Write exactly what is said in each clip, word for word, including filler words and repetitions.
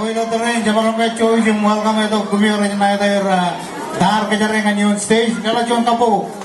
Ilo tōre in, jemaroñ ke join im welcome e tok kumi rej ṇa etaer, uh, tar kōjatdikdik ñan ioon stage, leḷọk juon kabbokbok.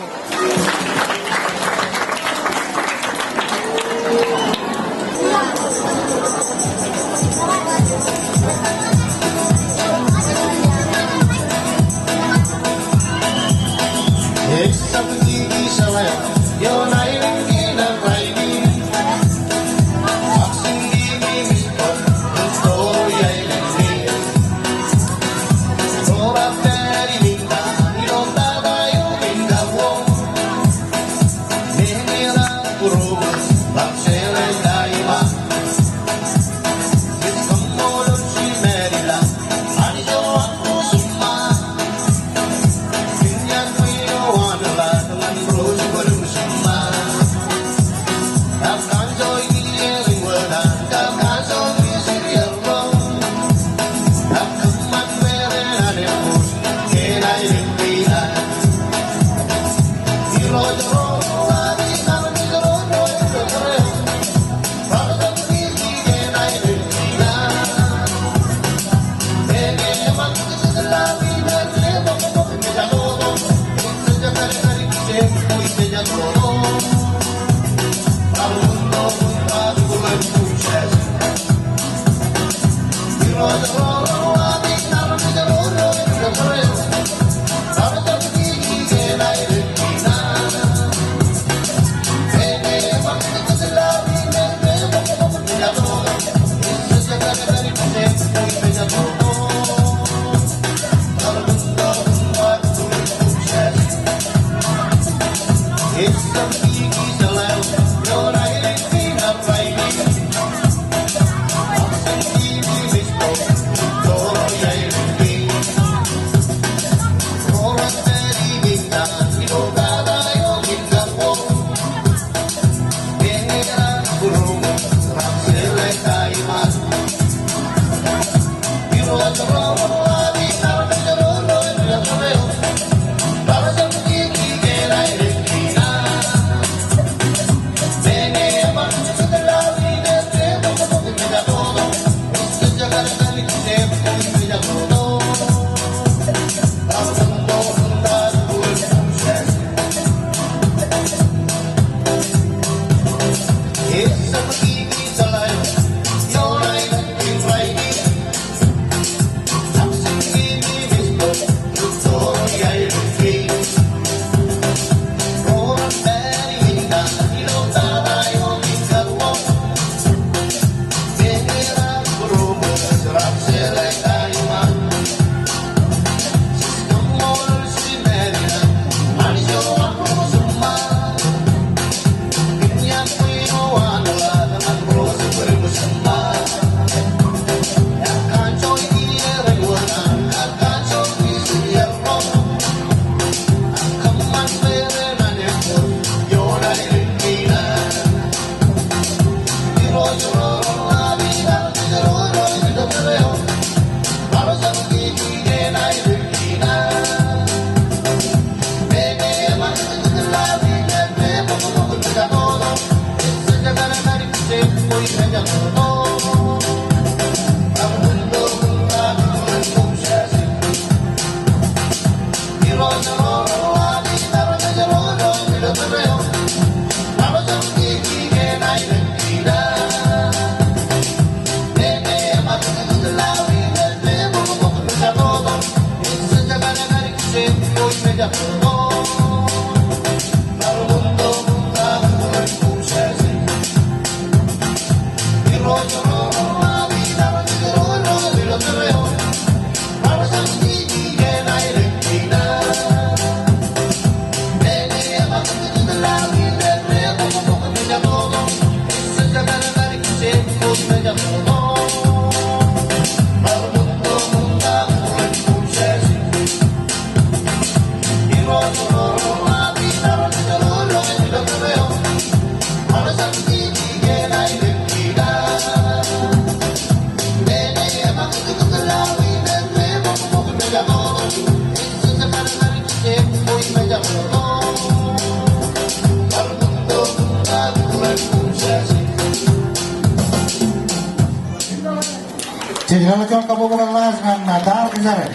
Ña ḷe juon kabbokbok laḷ ñan, a, Tar Kijaran.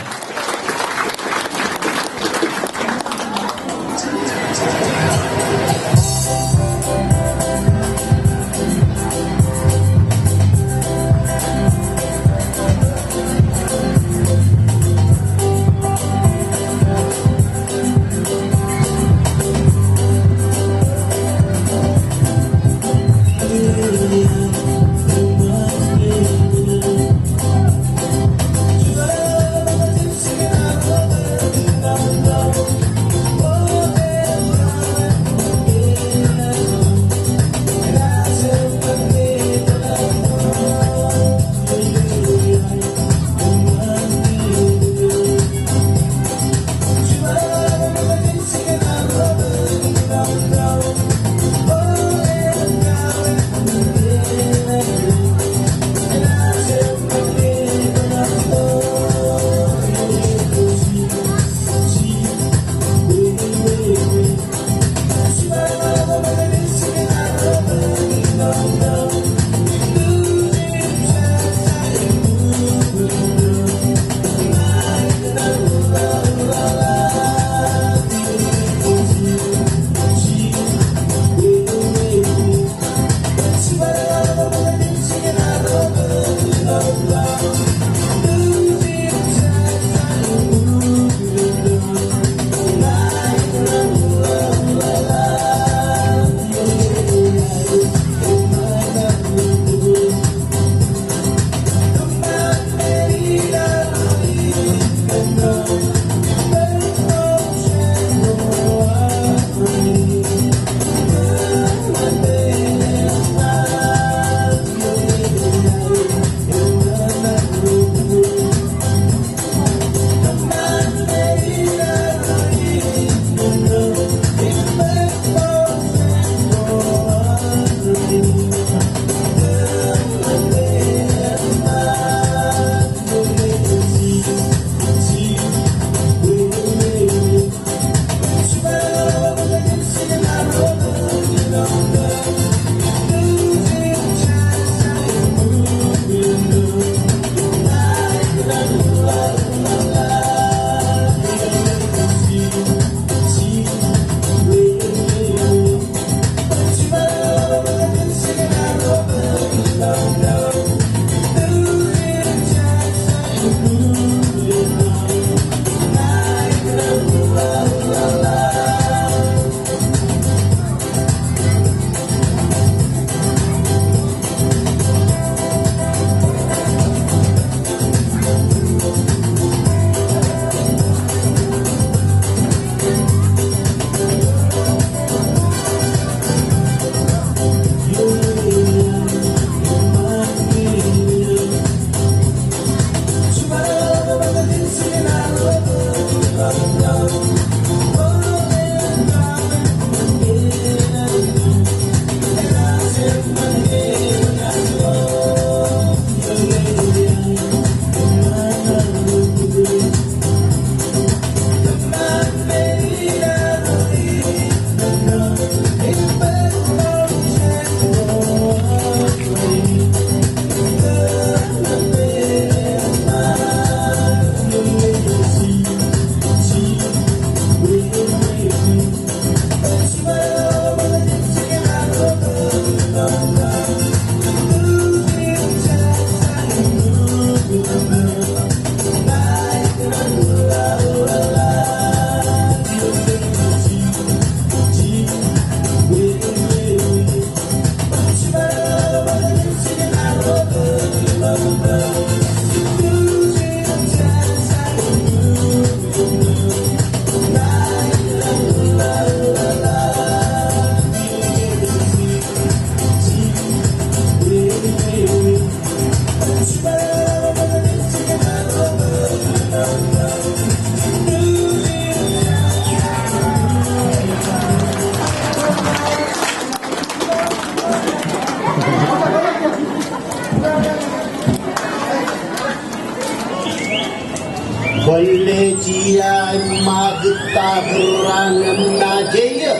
Bōlen ḷe jea eṃṃakūt ta kūr an eṃṃan jeiū.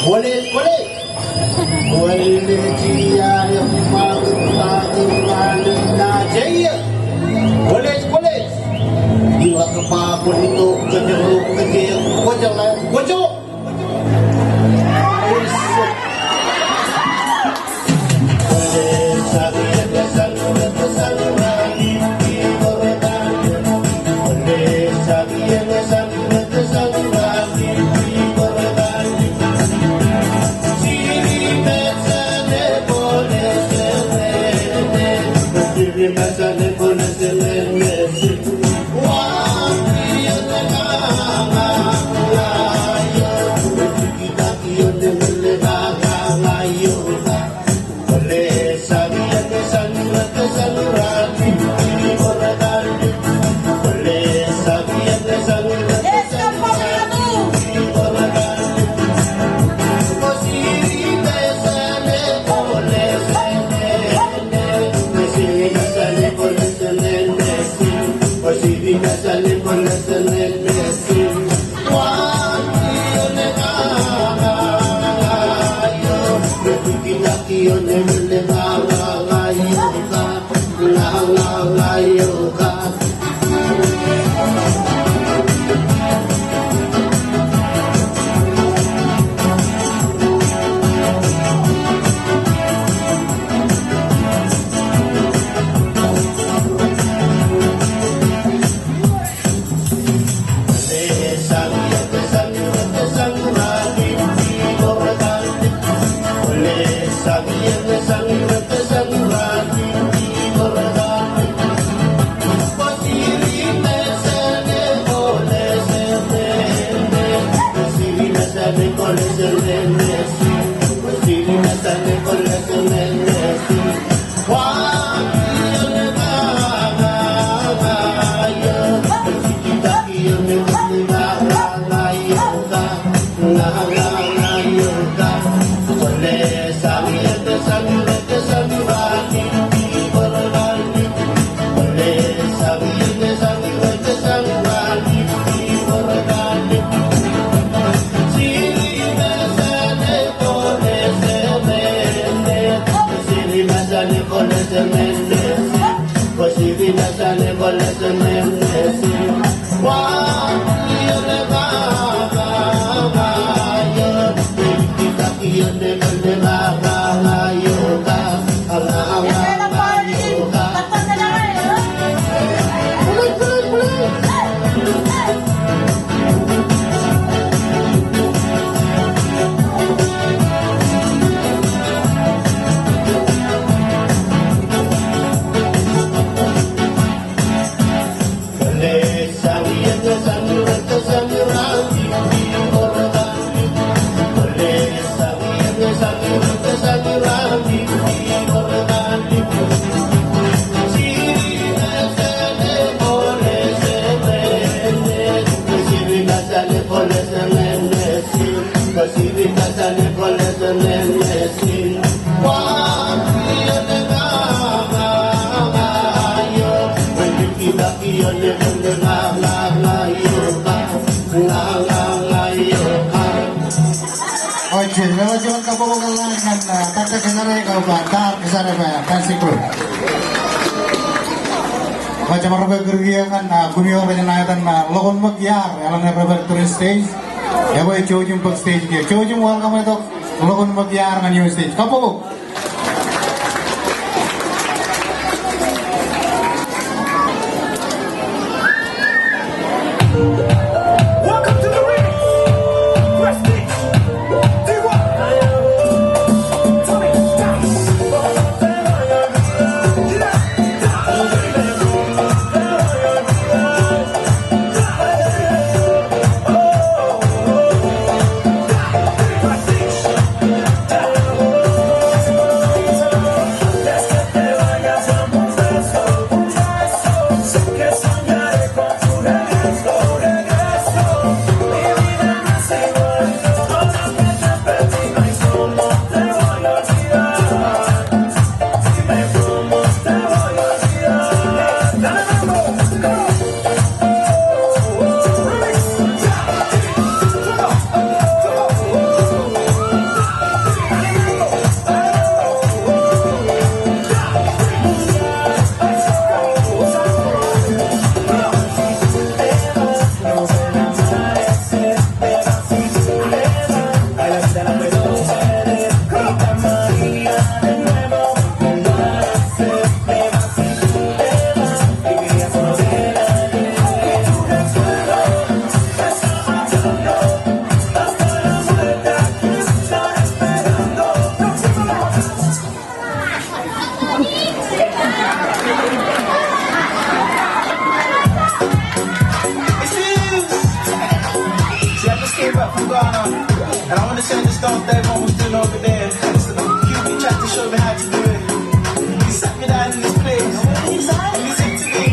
Bōlen, bōlen. Bōlen ḷe jea eṃṃakūt ta kūr an eṃṃan jeiū. Eo, ej, ilo juon kabbokbok ḷọk ñan, ah, Doctor Kesare, kab, ah, Tar Kesare, ah, dancing group. Eo, jemaroñ kūr kiiō ñan, ah, kumi eo rej ṇa etan, ah, Ḷokun Ṃōk Iar, eḷaññe rej pād tōre stage. Eo, ej jouj im bōk stage kiiō. Jouj im welcome tok Ḷokun Ṃōk Iar ñan ioon stage. Kabbokbok. Welcome to the ring. Prestige. D one. Tony Dice. And I want to say this stuff that everyone was doing over there. Listen, Q B tried to show me how to do it. He sat me down in this place. And he said to me,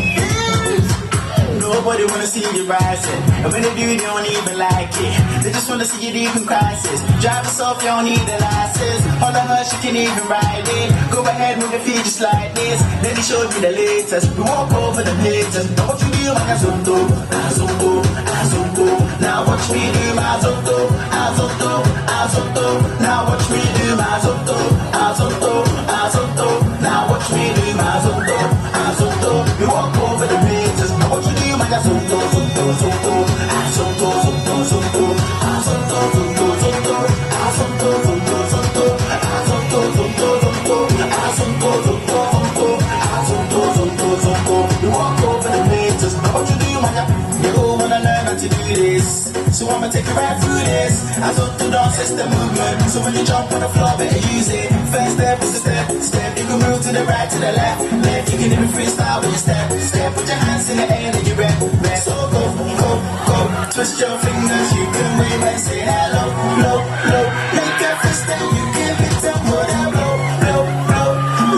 "Nobody wanna see you rising. And when they do, they don't even like it. They just wanna see you leaving crisis. Drive yourself, you don't need a license. All the hush, you can even ride it. Go ahead, move your feet just like this." Then he showed me the latest. We walk over the haters. Now what you do, man, I zonto, I zonto, I zonto. Now watch me do my zonto, I zonto, I zonto. Now watch me do my zonto, I zonto, I zonto. Now watch me do my zonto, I zonto. We walk over the haters. Now what you do, man, I zonto, zonto, zonto. I zonto, zonto, zonto. I zonto, zonto, zonto. I zonto, zonto, zonto. I zonto, zonto, zonto. I zonto, zonto, zonto. I zonto, zonto, zonto. You walk over the haters. Now what you do, man? You don't wanna learn how to do this. So I'ma take you right through this. I zonto, don't test the movement. So when you jump on the floor, better use it. First step is a step, step. You can move to the right, to the left, left. You can even freestyle with your step, step. Put your hands in the air and you rap, rap. So go, go, go. Twist your fingers, you can wave and say hello, low, low. Make a fist and you can beat them with a blow, blow, blow.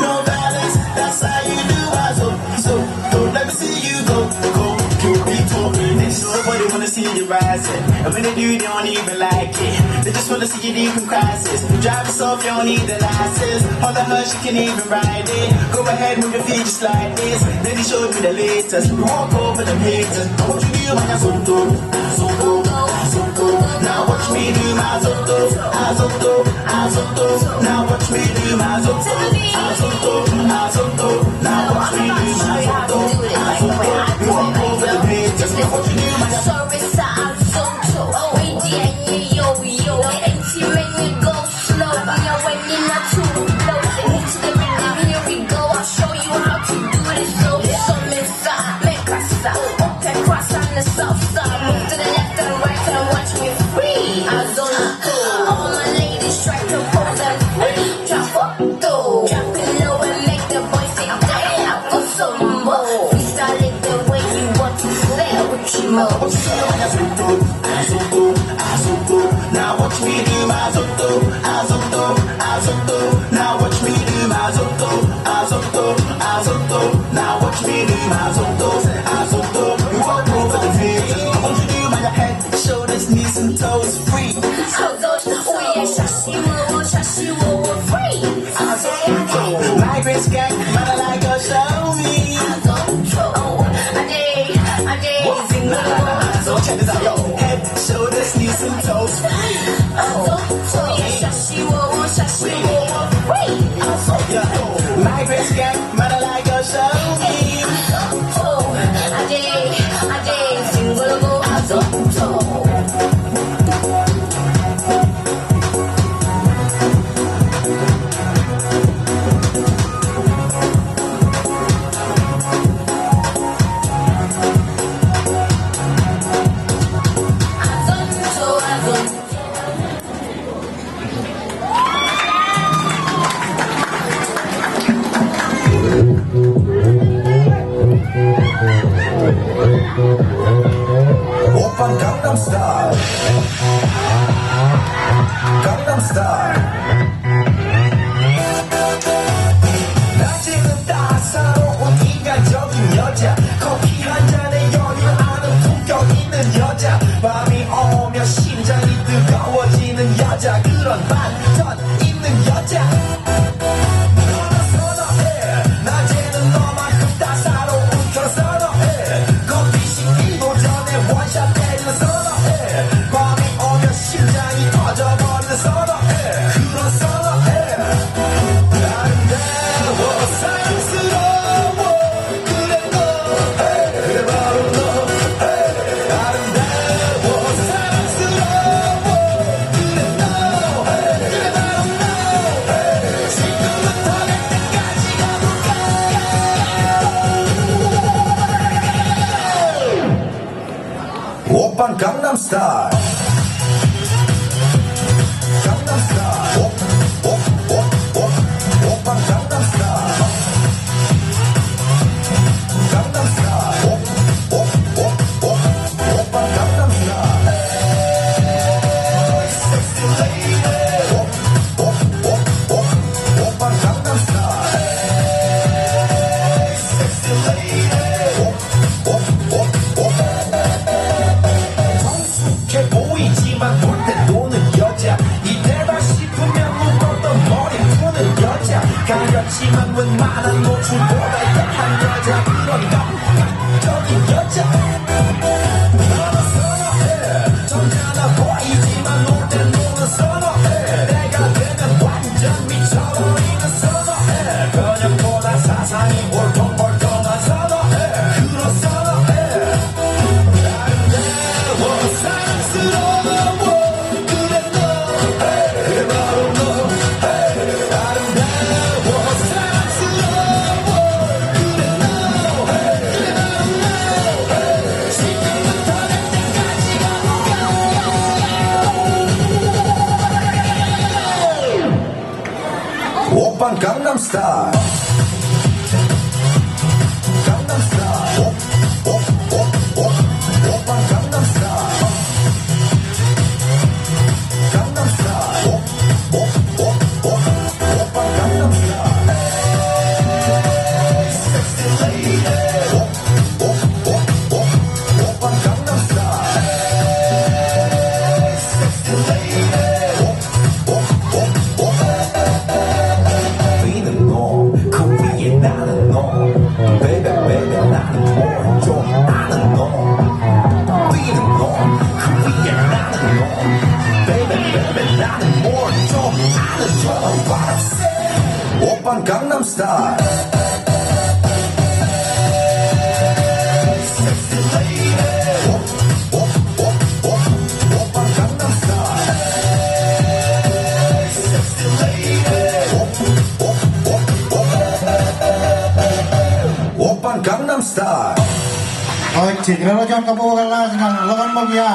No violence, that's how you do it. So, so, so let me see you go, go, go, go. There's nobody wanna see you rising. And when they do, they don't even like it. They just wanna see you leave in crisis. Drive yourself, you don't need a license. All the hush, you can even ride it. Go ahead, move your feet just like this. Then he showed me the latest. We walk over the haters. Now what you do, man, I zonto, I zonto, I zonto. Now watch me do my zonto, I zonto, I zonto. Now watch me do my zonto, I zonto, I zonto. Now watch me do my zonto, I zonto. We walk over the haters. Now what you do, man, I zonto. Slow, now when you're not too close. Move to the rhythm, here we go. I'll show you how to do this slow. So, mesa, me casa. Open cross on the south side. Move to the left and right and watch me free. I zonto. All my ladies try to pose and free. Drop up, though. Drop it low and make the boys say, "Damn, I go some more." Freestyle it the way you want to say. What you know? What you know? I zonto, I zonto, I zonto. Now watch me do my zonto, I zonto, I zonto. Now watch me do my zonto, I zonto, I zonto. Now watch me do my zonto, I zonto. We walk over the bridges. I want you to do my head, shoulders, knees and toes free. I zonto, oh yeah, shashiwowo, shashiwowo, free. I zonto, migrants gang, man, I like a show me. I zonto, oh, a day, a day, zingo. So check this out, yo. Head, shoulders, knees and toes. Oh, oh, yeah, shashiwowo, shashiwowo, free. Yeah, yo. Migrants gang, man, I like a show me. Oh, a day, a day, zingo, I zonto. 오빤 Gangnam Style. Gangnam Style. 낮에는 따사로운 인간적인 여자, 커피 한 잔에 여유하는 품격 있는 여자, 밤이 오면 심장이 뜨거워지는 여자, 그런 반전 있는 여자. 너만 선호해. 낮에는 너만큼 따사로운 걸 선호해. 커피 시키고 전에 원샷 때리는 선호해. 밤이 오면 심장이 터져버리는 선호해. 그런 선호해. 아름다워, 사랑스러워. 그래 너, hey, 그래 바로 너, hey. 아름다워, 사랑스러워. 그래 너, hey, 그래 바로 너, hey. 지금부터 갈 때까지 가볼까? 오빤 Gangnam Style. Gangnam Style. 오, 오, 오, 오. 오빤 Gangnam Style. Gangnam Style. 오, 오, 오, 오. 오빤 Gangnam Style. Oppa Gangnam Style. Gangnam Style. Op, op, op, op. Oppa Gangnam Style. Gangnam Style. Op, op, op, op. Oppa Gangnam Style. Sexy lady. Op, op, op, op. Oppa Gangnam Style. Sexy lady. Op, op, op, op. Fiiñ in ṇo, Korea nañin ṇo. Baby, baby, nañin ṃool tok aṃ ṇo. Fiiñ in ṇo, Korea nañin ṇo. Baby, baby, nañin ṃool tok aṃ ṇo. Oppa Gangnam Style. Sexy lady. Op, op, op, op. Oppa Gangnam Style. Sexy lady. Op, op, op, op. Oppa Gangnam Style. Eo, jej kōnono juon kabbokbok ḷọk ñan ḷōkān ṃōk ia.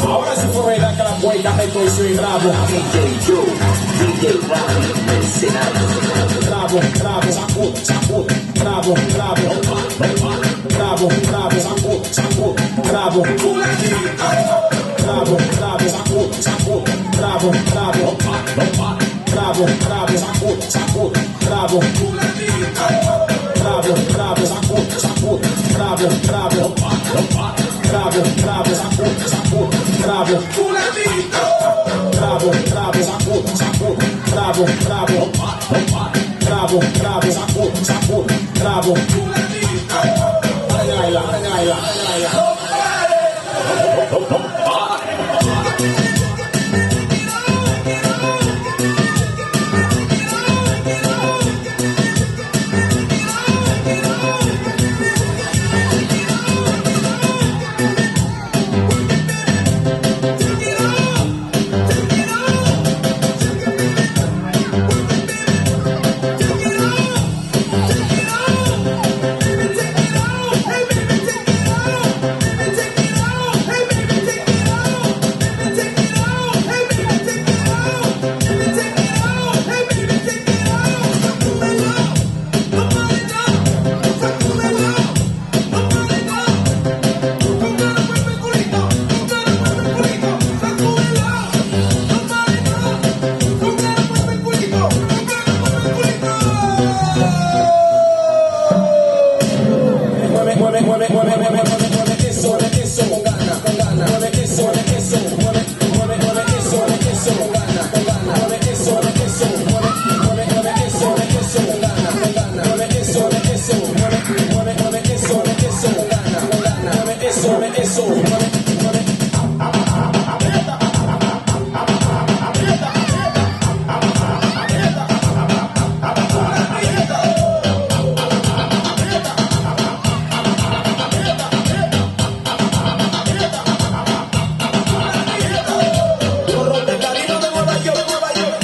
Ahora sí fue verdad que la puerta me estoy cerrado. D J Joe, D J Rafi, Mercenario. Bravo, bravo, sacude, sacude. Bravo, bravo, bravo, bravo, sacude, sacude. Bravo, bravo, bravo, sacude, sacude. Bravo, bravo, bravo, sacude, sacude. Bravo. Bravo, bravo, sacude, sacude. Bravo, bravo. Bravo, bravo, sacude, sacude. Bravo. Bravo, bravo, sacude, sacude. Bravo, bravo. Bravo, bravo, sacude, sacude. Bravo. Añaila, añaila, añaila.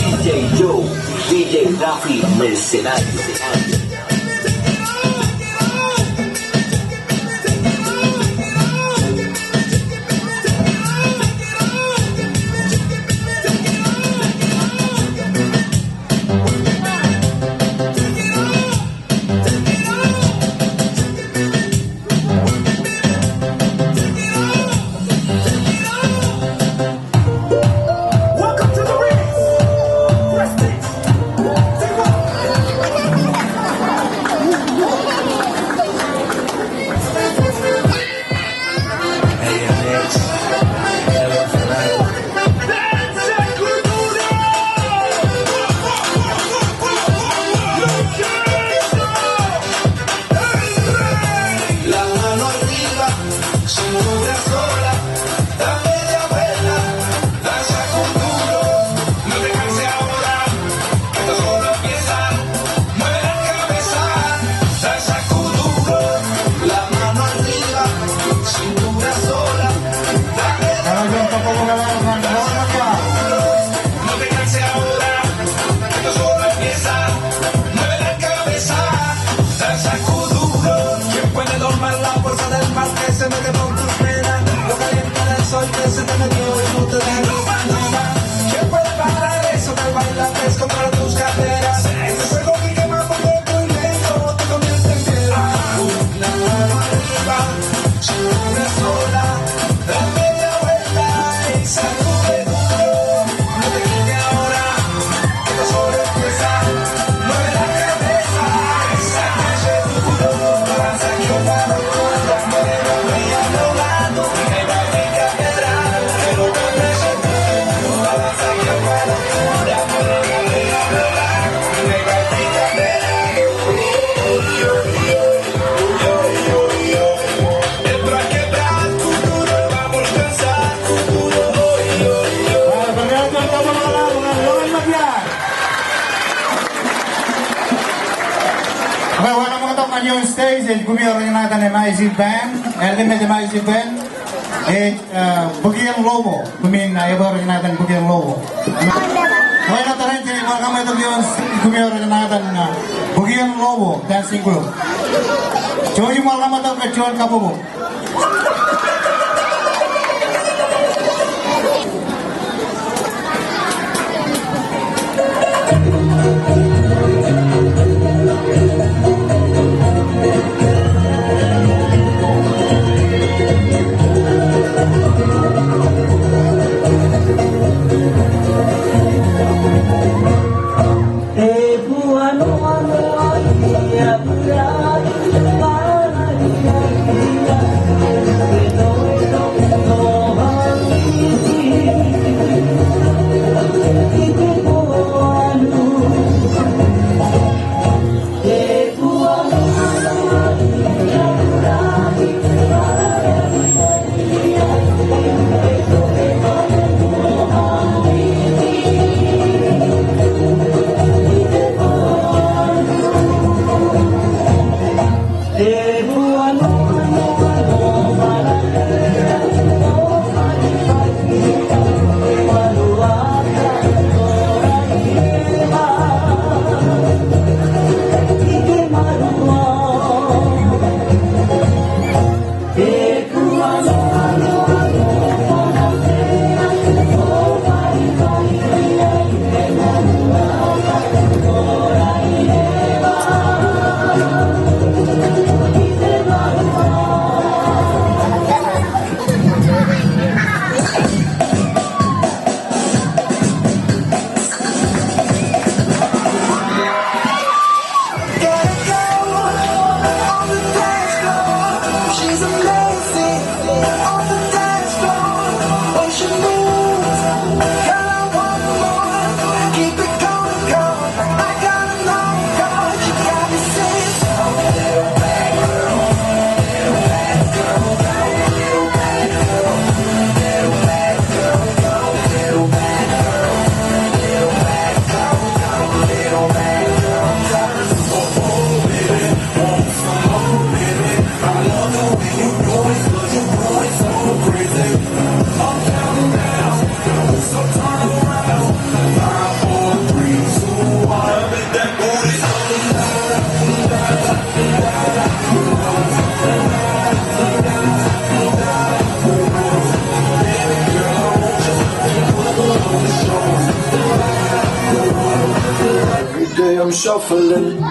D J Joe, D J Rafi, Mercenario. Ekwe, wōnṃaantok ñan ioon stage, ej koṃi ro rej ṇa etan M I C band, ālikin M I C band, ej, eh, Bukien Lobo, koṃin, eh, bar rej ṇa etan Bukien Lobo. Ekwe, ilo tōre in, ej wōnṃaantok ioon stage, koṃi ro rej ṇa etan, eh, Bukien Lobo dancing group. Jouj im wōnṃaantok kōj juon kabbokbok. Every day I'm shuffling.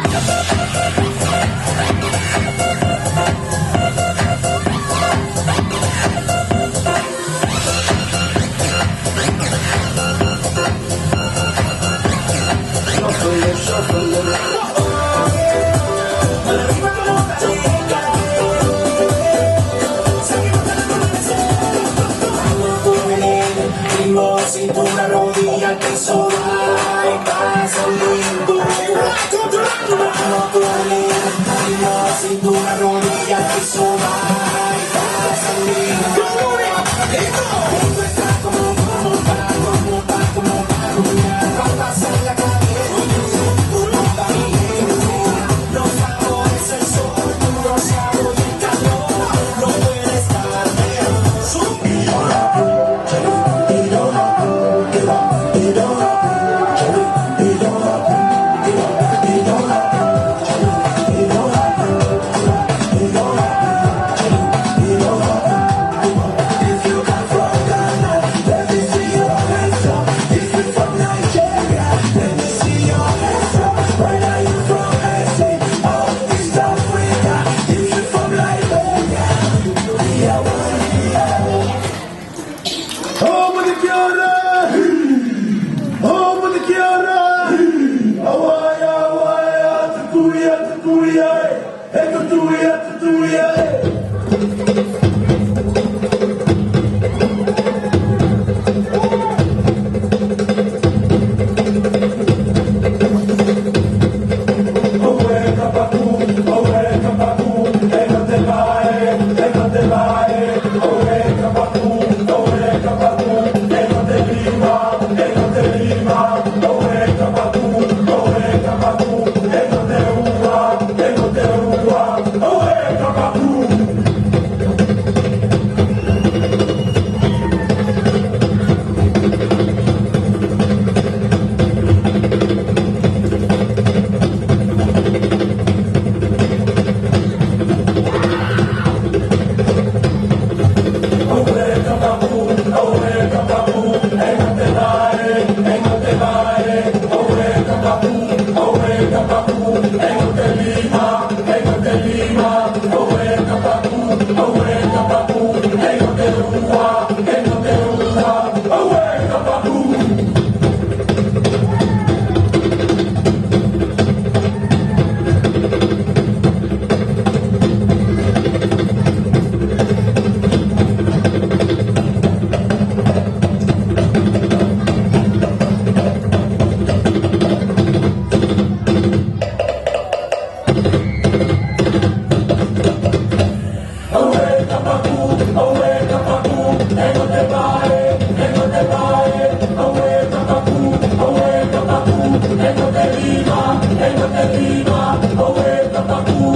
Right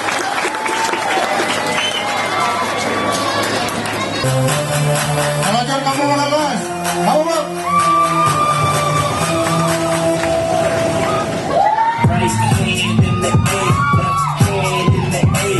hand in the air, left hand in the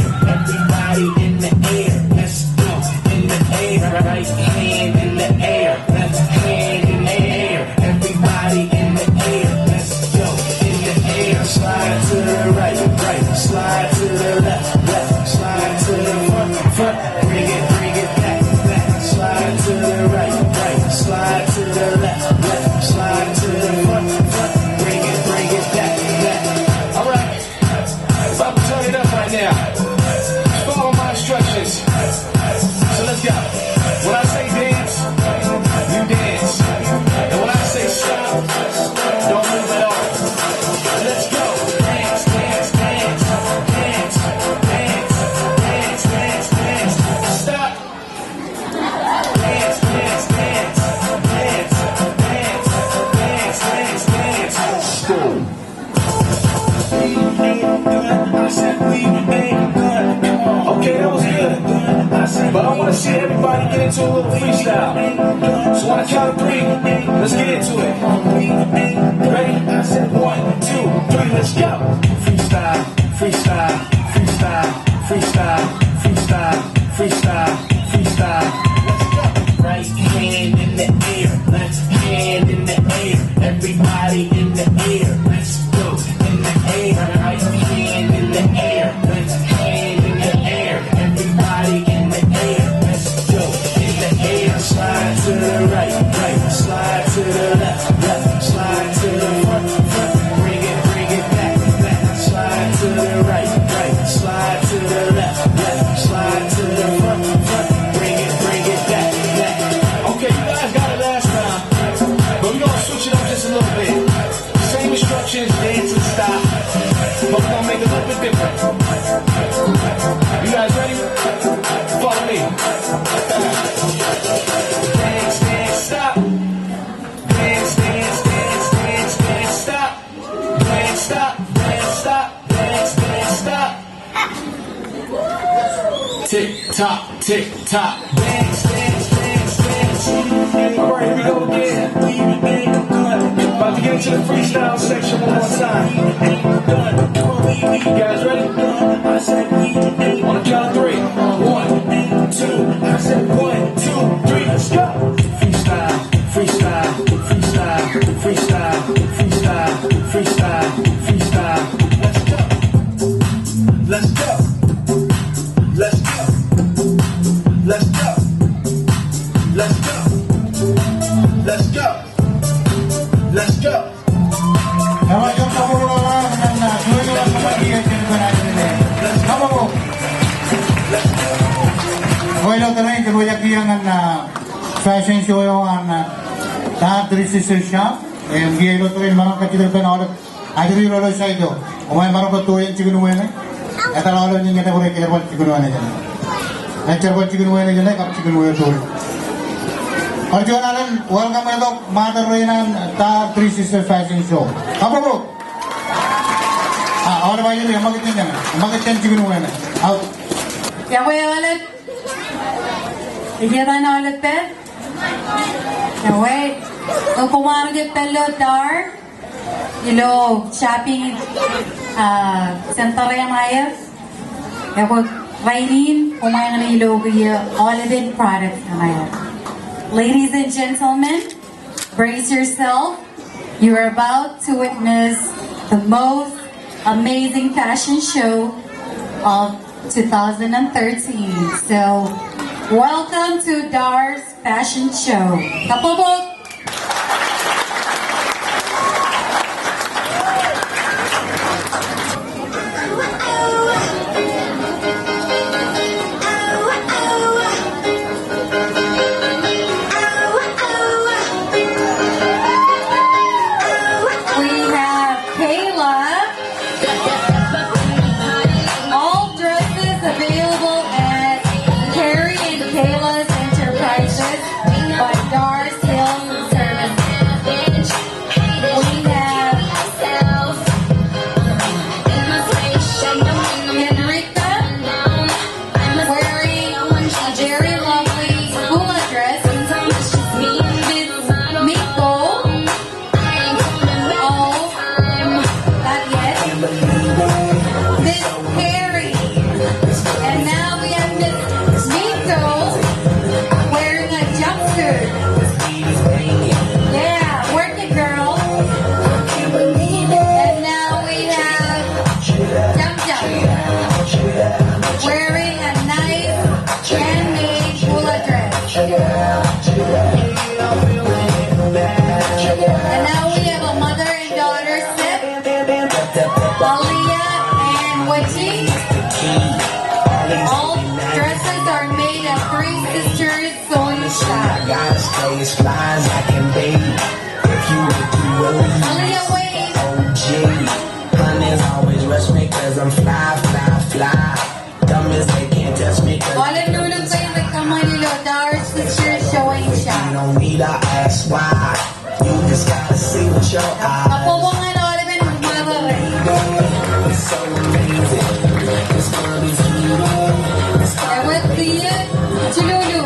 air, everybody in the air, let's go. In the air, right hand in the air, left hand in the air, everybody in the air, let's go. In the air, slide to the right, right, slide to the left, left, slide to the front, front, bring it, bring it back, back, slide to the right, right, slide to the left, left, slide to the front, front, bring it, bring it back, back. All right. About to turn it up right now. Follow my instructions. So let's go. When I say dance, you dance. And when I say stop, don't move at all. Let's go. Dance, dance, dance. Dance, dance, dance, dance. Stop. Dance, dance, dance. Dance, dance, dance, dance, dance. Stop. Okay, that was good. But I want to see everybody get into a little freestyle. So on a count of three, let's get into it. Ready? I said one, two, three, let's go. Freestyle, freestyle, freestyle, freestyle, freestyle, freestyle, freestyle. Let's go. Right hand in the air, left hand in the air, everybody in the air. Let's go. In the air, right hand in the air, left hand in the air, everybody in the air. Let's go. In the air, slide to the right, right, slide to the left, left, slide to the front, front, bring it, bring it back, back, slide to the right, right, slide to the left, left, slide to the front, front, bring it, bring it back, back. Okay, you guys got it last time, but we're gonna switch it up just a little bit. Same instructions, dance and stop, but we're gonna make it a little bit different. You guys ready? Follow me. Dance, dance, stop. Dance, dance, dance, dance, dance, stop. Dance, stop, dance, stop, dance, dance, stop. Tick tock, tick tock. Dance, dance, dance, dance. All right, here we go again. About to get into the freestyle section one more time. You guys ready? On a count of three. One, two. I said one, two, three. Let's go. Freestyle, freestyle, freestyle, freestyle, freestyle, freestyle. Let's go. Let's go. Let's go. Let's go. Let's go. Let's go. Let's go. Let's go. Let's go. fashion show eo an, uh, Dar Three Sisters Shop. Im kiiō ilo tōre in maroñ kajjitōk ippān aolep ajri ilo ḷọk side eo. Koṃij maroñ ke to jān jikin wāween ṇe. Etal aolep in, etal bar jikin wāween ṇe. Etal bar jikin wāween ṇe kab jikin wāween tōre. Bar juon alen welcome e tok mother rein an Dar Three Sisters Fashion Show. Kabbokbok. A, aolep ajri, eṃṃakūt jān, eṃṃakūt jān jikin wāween ṇe. Aō. Iọkwe aolep. Ej etan aolep pād. Iọkwe. Koṃ ar jab pād ilo Dar, ilo shopping, uh, center eṇ aer. Iọkwe, rainin koṃ eñin ilo kiiō aolepen product eṇ aer. Ladies and gentlemen, brace yourself. You are about to witness the most amazing fashion show of two thousand thirteen. So, welcome to Dar's Fashion Show. Kabbokbok. We have Kayla. All dresses available at Carrie and Kayla's Enterprises by Dar's Sales and Services. We have Henrika wearing a very lovely hula dress. Miss Miko. Oh, not yet. Miss Carrie. And now we have Miss Miko wearing a jumpsuit. Yeah, work it, girl. And now we have Jam Jam wearing a nice handmade hula dress. And now we have a mother and daughter set. Aliyah and Waji. All dresses are made at Three Sisters Sewing Shop. Aliyah, wave. Aolep nuknuk kein rej kōṃṃani ilo Dar's Sister Sewing Shop. Kabbokbok ñan aolepen mother rein. Ewōr kiiō, Tululu.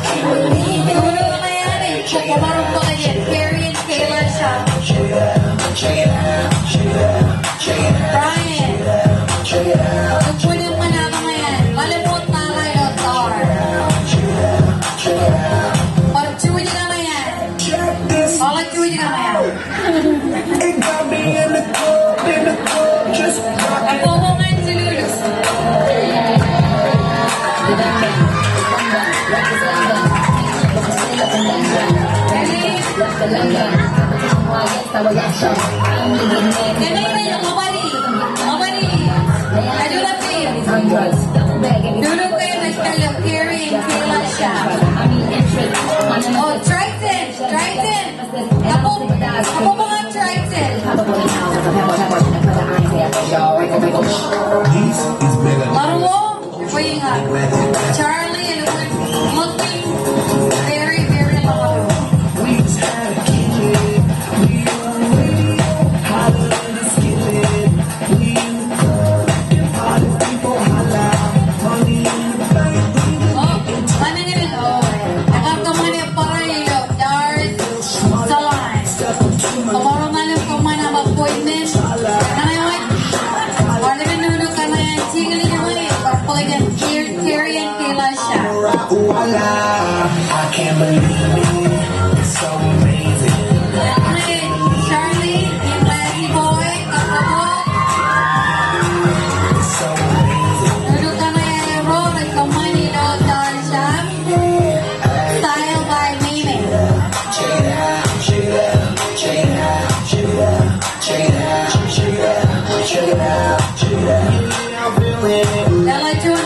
Tululu, ñe enaaj bōk, koṃ maroñ bōk jān Carrie and Kayla shop. Brian. Lukkuun eṃṃan aō ñan, ḷalem wōt ṇa ilo Dar. Bar juuj kōṇaan. Bar juuj kōṇaan. Kabbokbok ñan Tululu. Tululu, Carrie and Kayla shop. Oh, Triton, Triton. Kabbokbok, kabbokbok ñan Triton. Ḷaruo, bwe in. Charlie, and we're looking very, very ḷaruo. Oh, ñan eñin, oh, ekar kōṃṃane barāinwōt ilo Dar's Salon. Koṃ maroñ ḷalem kōṃṃan aṃ appointment. Ñan ewi, aolepen nuknuk kaṇe an jikin wāween ṇe, bar bōk jān Carrie and Kayla shop. Charlie, Boy, kabbokbok. Nuknuk kaṇe ro rej kōṃṃani ilo Dar's shop. Style by Mimi. Eḷap juon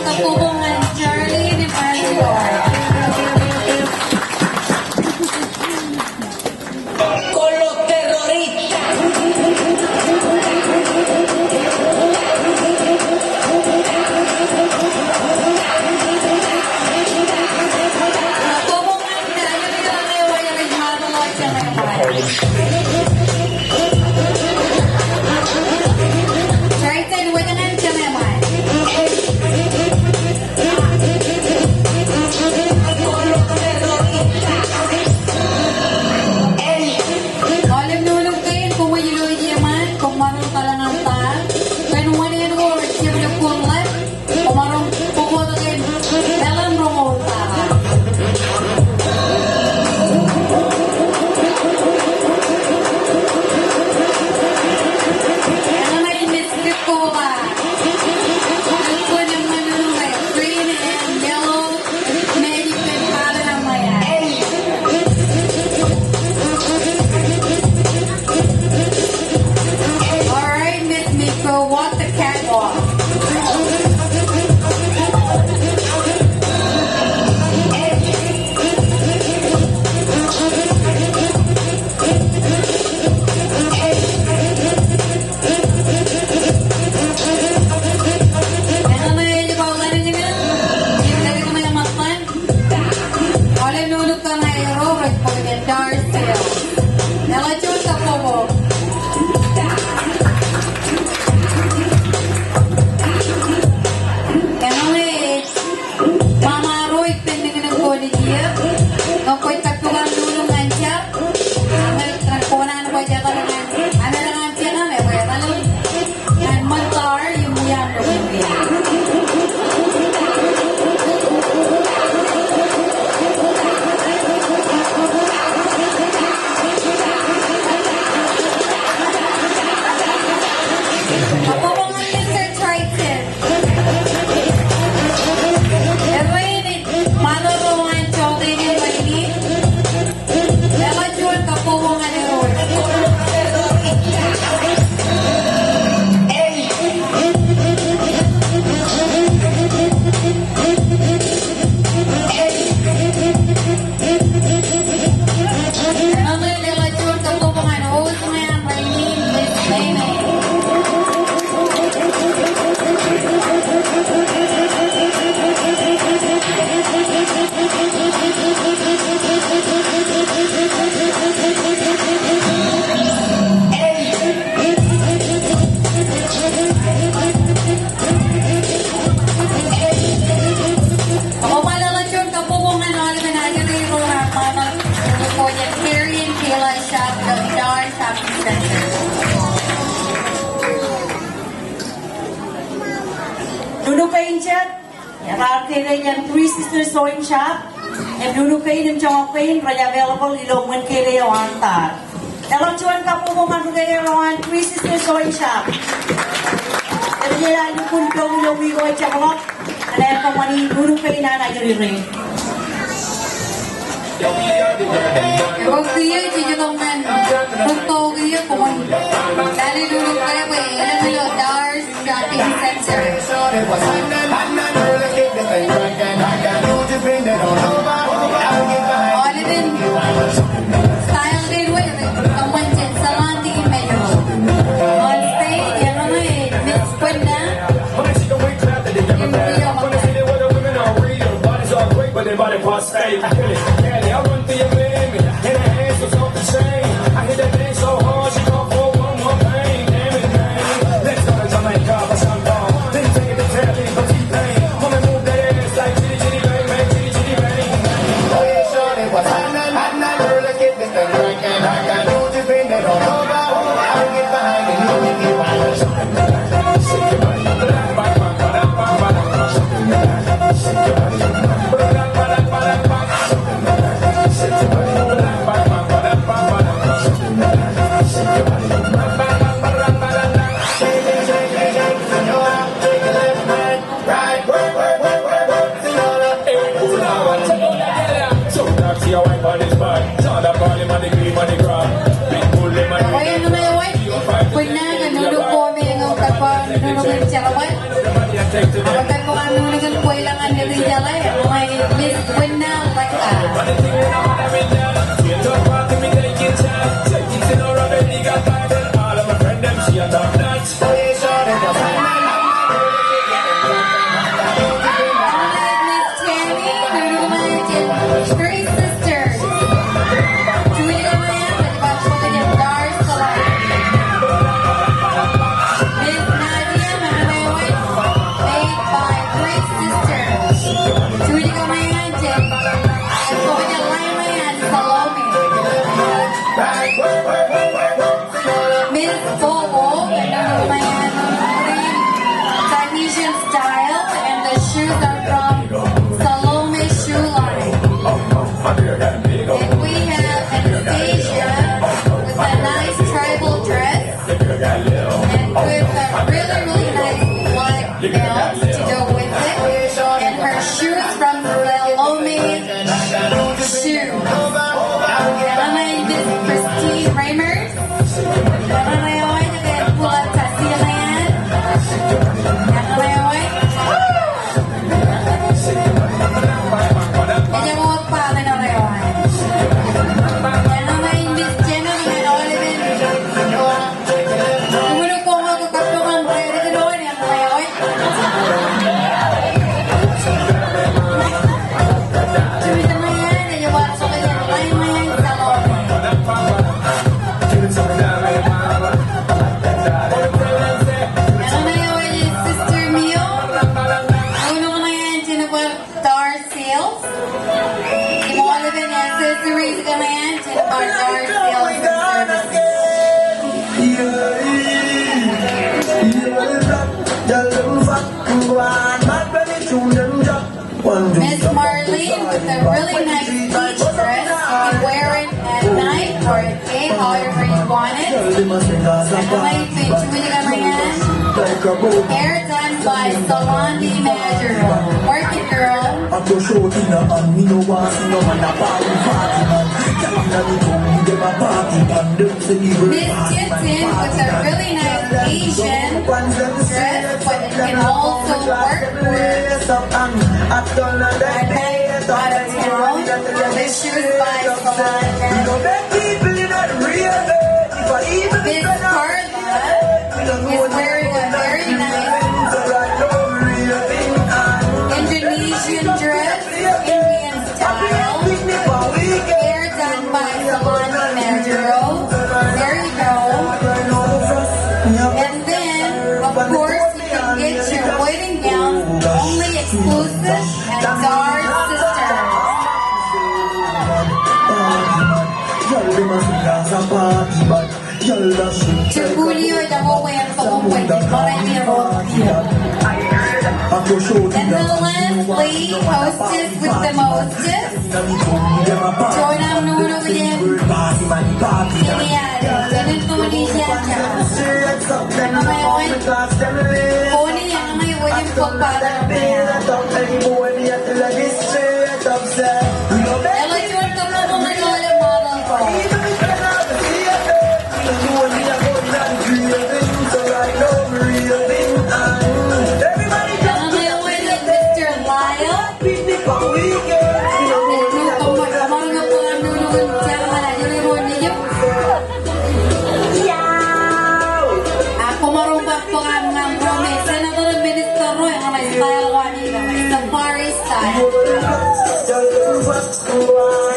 Raar kele jān Three Sisters Sewing Shop. Im nuknuk kein im joñak kein rej available ilo ṃōn kele eo an tar. Eḷap juon kabbokbok ñan ri kōjeañ ro an Three Sisters Sewing Shop. Ej jeḷā lukkuun doon ilo wiik eo ejjeḷọk. Ñan aer kōṃṃani nuknuk kein an ajri rein. Ewōr kiiō jej itok ñan rūtto kiiō koṃwin lale nuknuk ke bwe elōñ ilo Dars Shopping Center. Aolepen style kein eo ej kōṃṃan jān Salon de Imeduo. On stage, eñṇe Miss Quinna. Im ri eo Hey, Kelly, I run through your mammy, and her ass was off the chain. I hit that thing so hard, she called for one more thing. Damn it, man. Let's go to Jamaica for champagne. Then take it to Cali for T-Pain. Mommy, move that ass like chitty chitty bang bang, chitty chitty bang. Oh, yeah, shorty, what's happening? Happening, girl, let's get this thing cracking. I got you depending on nobody. I get behind and you get behind. Bwe eñṇe eo ej Quinna kōn nuknuk ko me eñin kab nuknuk in jeḷā bwe Ak kōn nuknuk in kwe ilañ an nuknuk in jeḷā, eñin Miss Quinna Lekka. Miss Tammy, nuknuk in Three Sisters. Julia Mayan, Dars Salon. Miss Nadia Manawe, made by Three Sisters. Julia Mayan, Julia Mayan, Salome. Miss Bobo, Mayan, Tahitian style, and the shoes are from Salome Shoe Line. And we have Anastasia with a nice tribal dress and with a really, really nice black belt to go with it. And her shoes from Salome Shoes. And I Miss Christine Reimers. Sister Mio, nuknuk in Dars Sales. Im aolepen accessories kōṇaan jān bar Dars Sales and Services. Miss Marlene with a really nice beach dress. You can wear it at night or at day, however you want it. Eñṇe eo ej Julia Mayan. Hair done by Salon de Maduro. Work it, girl. Miss Tintin with a really nice Asian dress, but it can also work with a hat out of town. This shoes by Salon. Miss Carla is wearing a very nice Indonesian dress, Indian style. Hair done by Salon de Maduro. There you go. And then, of course, you can get your wedding gown, only exclusive at Dars Sisters. Julio, ej aolep bwe en kōṃṃan bwe en kōṃṃan. And the lastly, hostess with the mostest. Juon aṃ nuknuk in India, in Indonesia. Eñin, eñin, eñin, eñin, eñin, eñin, Mister Lyle. Ak koṃaroñ bōk bōk aṃ ñan ro me senator, minister ro, eñin ṇe style ko an, eñin ṇe safari style. Eñin ṇe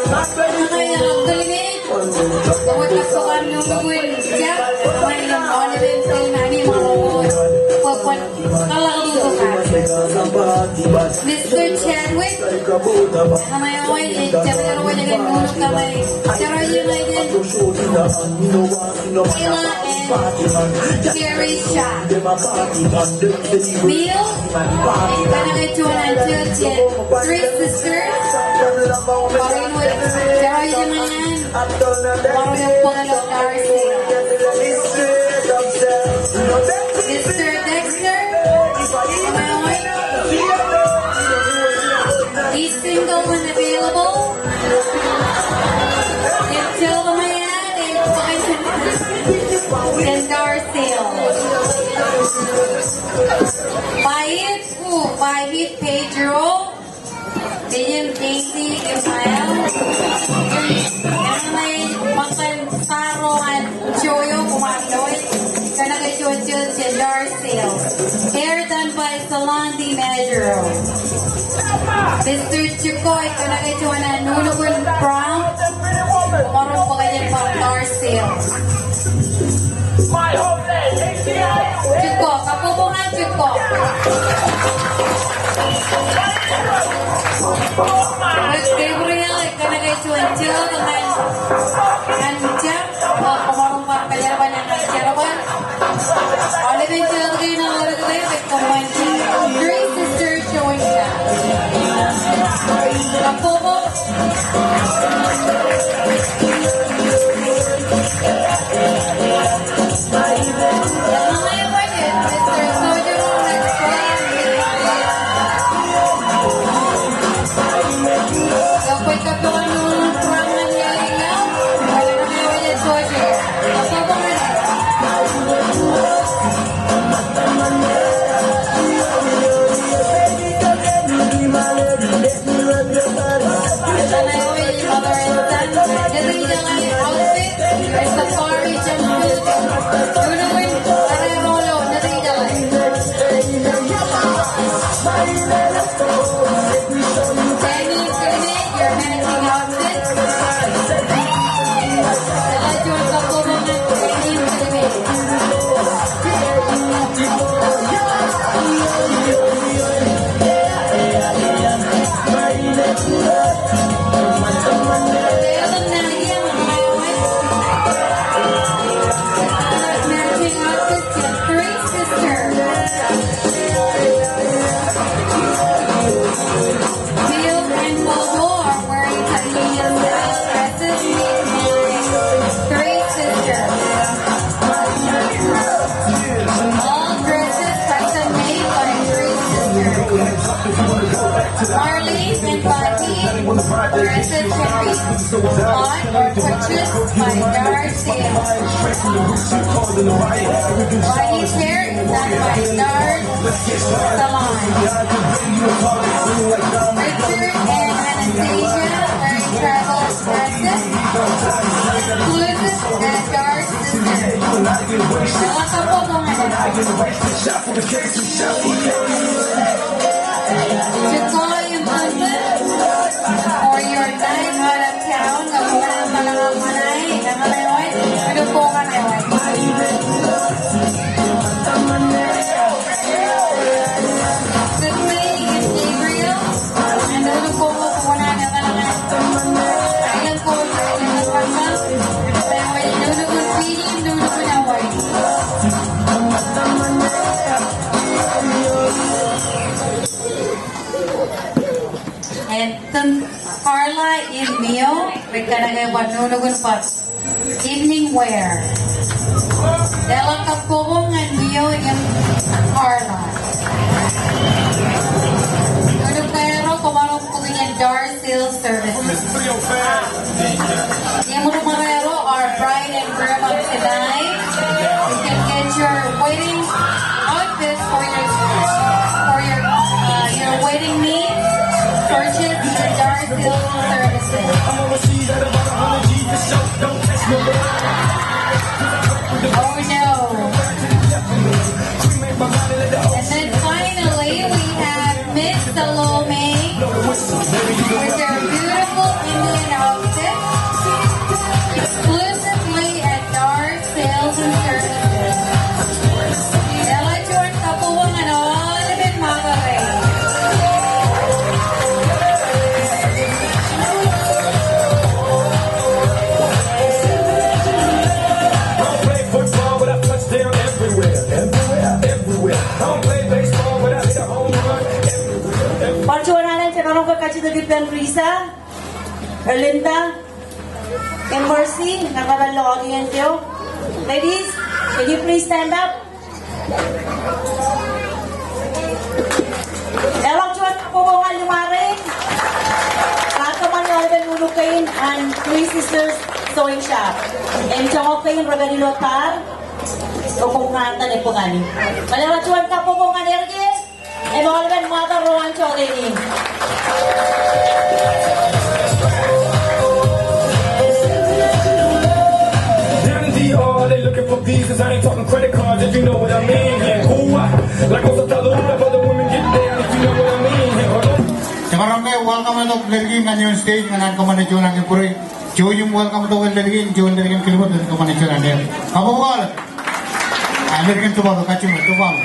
eḷap kōl me, eñin ṇe bōk bōk aṃ nuknuk in Jack, eñin ṇe aolep im kōl ñan im ro, bwe kwōn Mister Chadwick, eñin eo ej jabdewōt eo ej nuknuk kōn ro eo ej Kayla and Carrie Shaw. Neil, ej kōnke juon an church in Three Sisters. Maroñ bōk ilo Darcel. Mister Dexter, he's single and available. Im joḷọk ñan Darcel. By it, who? By it, Pedro. Dejen Casey Ismael. Eñin ṇe ṃōttan saro an Joyo, koṃ ar ṇoe. Kōnke juon church in Darcel. Hair done by Salon de Majuro. Mister Chukoi, kōnke juon an nuknuk in prom. Maroñ bōk ijin bar Darcel. Jukko, kabbokbok ñan Jukko. Gabriel, kōnke juon church ñan, ñan Jeff, koṃ maroñ bar kōjerbal ñan kōjerbal. Aolep in church kein eo rej kōṃṃan Three Sisters. Safari jumpsuit, nuknuk in, bar ro eo, nuknuk in. Danny, Danny, your matching outfit. Three sisters. Bill and Bobo are wearing Tahitian style dresses made by Three Sisters. All dresses custom made by Three Sisters. Marlene and Bonnie, dresses can be bought or purchased by Darcel. Bonnie's hair is done by Darcel Salon. Richard and Anastasia wearing travel dresses. Exclusive at Darcel Salon. Jukko im husband, for your night out of town, Gabriel. Iten Carla im Mio, rej kōṇaan bar nuknuk in bar evening wear. Eḷak kabbokbok ñan Mio im Carla. Nuknuk ṇe ro, koṃ ar booking in Dar Sales Services. Im rumaroñ ro are bride and groom of tonight. You can get your wedding outfits for your, for your, uh, your wedding needs purchased through Dar Sales Services. Oh no. And then finally, we have Miss Salome with her beautiful Indian outfit, exclusively at Dar Sales and Services. Eḷap juon kabbokbok ñan aolepān ṃakare. Don't play football without touchdown everywhere. Everywhere, everywhere. Don't play baseball without hitting a home run. Everywhere, everywhere. Bar juon alen jemaroñ ke kajjitōk ippān Risa, Erlinda, and Mercy, ñan kōj ilo audience eo. Ladies, can you please stand up? Eḷak juon kabbokbok ñan ḷōṃaro. Raar kōṃṃane aolepān nuknuk kein an Three Sisters Sewing Shop. Im joñak kein rej pād ilo bar. Eo koṃ kōṇaan ebbōk ñan e. Eḷak juon kabbokbok ñan er ke. Im aolepān ṃakare ro an jota in. Down in D R, they looking for visas. I ain't talking credit cards, if you know what I mean. Yeah, cool. Like, what's up, fellas? Let the women get down, if you know what I mean. Yeah, hold on. Jemaroñ ke welcome tok leddik in ñan ioon stage ñan an kōṃṃane juon an e bwidej. Jouj im welcome tok leddik in, juon leddik in kilbōd, leddik in kōṃṃane juon an e. Kabbokbok aolep. Leddik in Tuvalu, kajjioñ Tuvalu.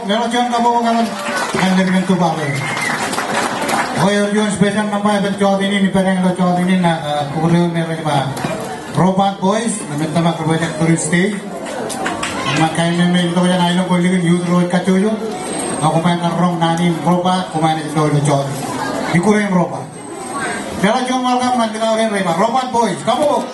Meḷeḷe juon kabbokbok ñan, ñan ḷōmṇak in Tuvalu. Ekwe, ewōr juon special number epen jota in, ippān ḷọk jota in, ak, ah, kōṃṃan ro rej ba Robot Boys, rej tōmak rej pojak through stage. Eṃṃan kain men me ej itok jān aelōñ ko likin youth ro ej kajjojo. Ak koṃ kar roñ naan in Robot, koṃ naaj lo ilo jota in. Ikkure in Robot. Meḷeḷe juon welcome ñan likao rein rej ba Robot Boys, kabbokbok.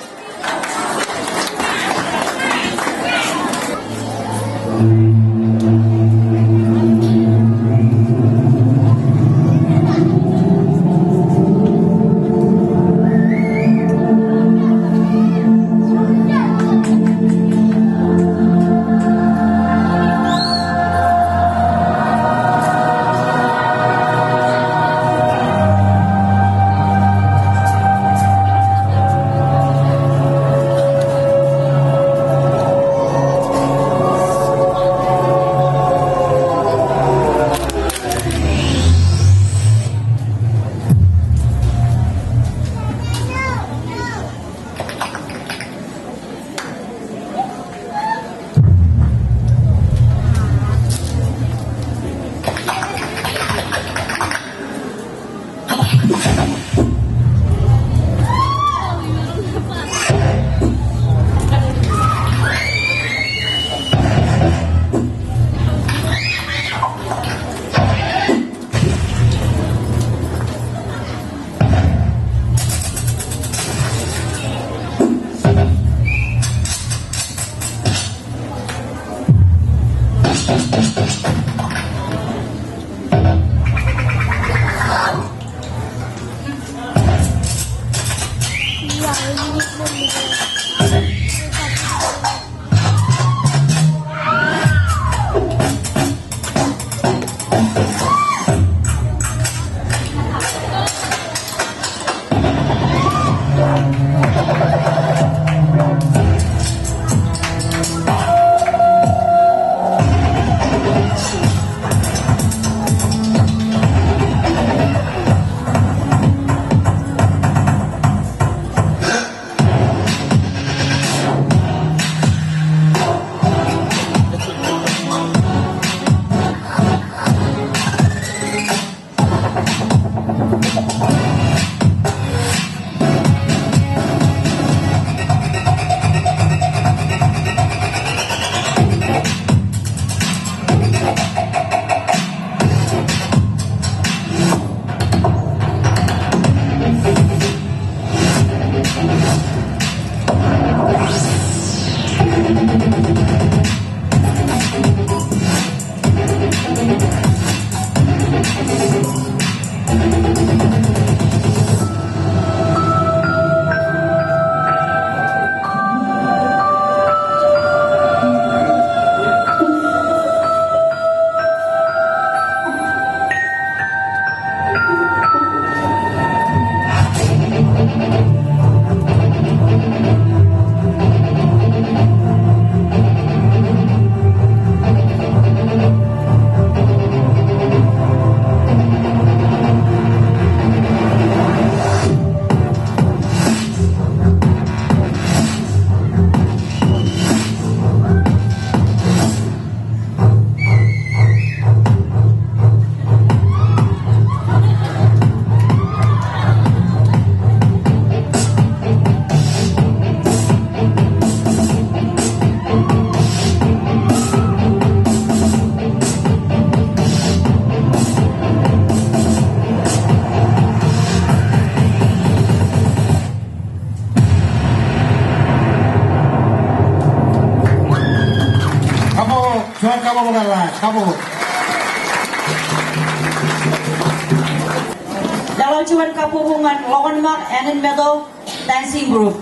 Kabbokbok, juon kabbokbok eḷap, kabbokbok. Ḷọk juon kabbokbok ñan Ḷokanmak Annin Meto Dancing Group.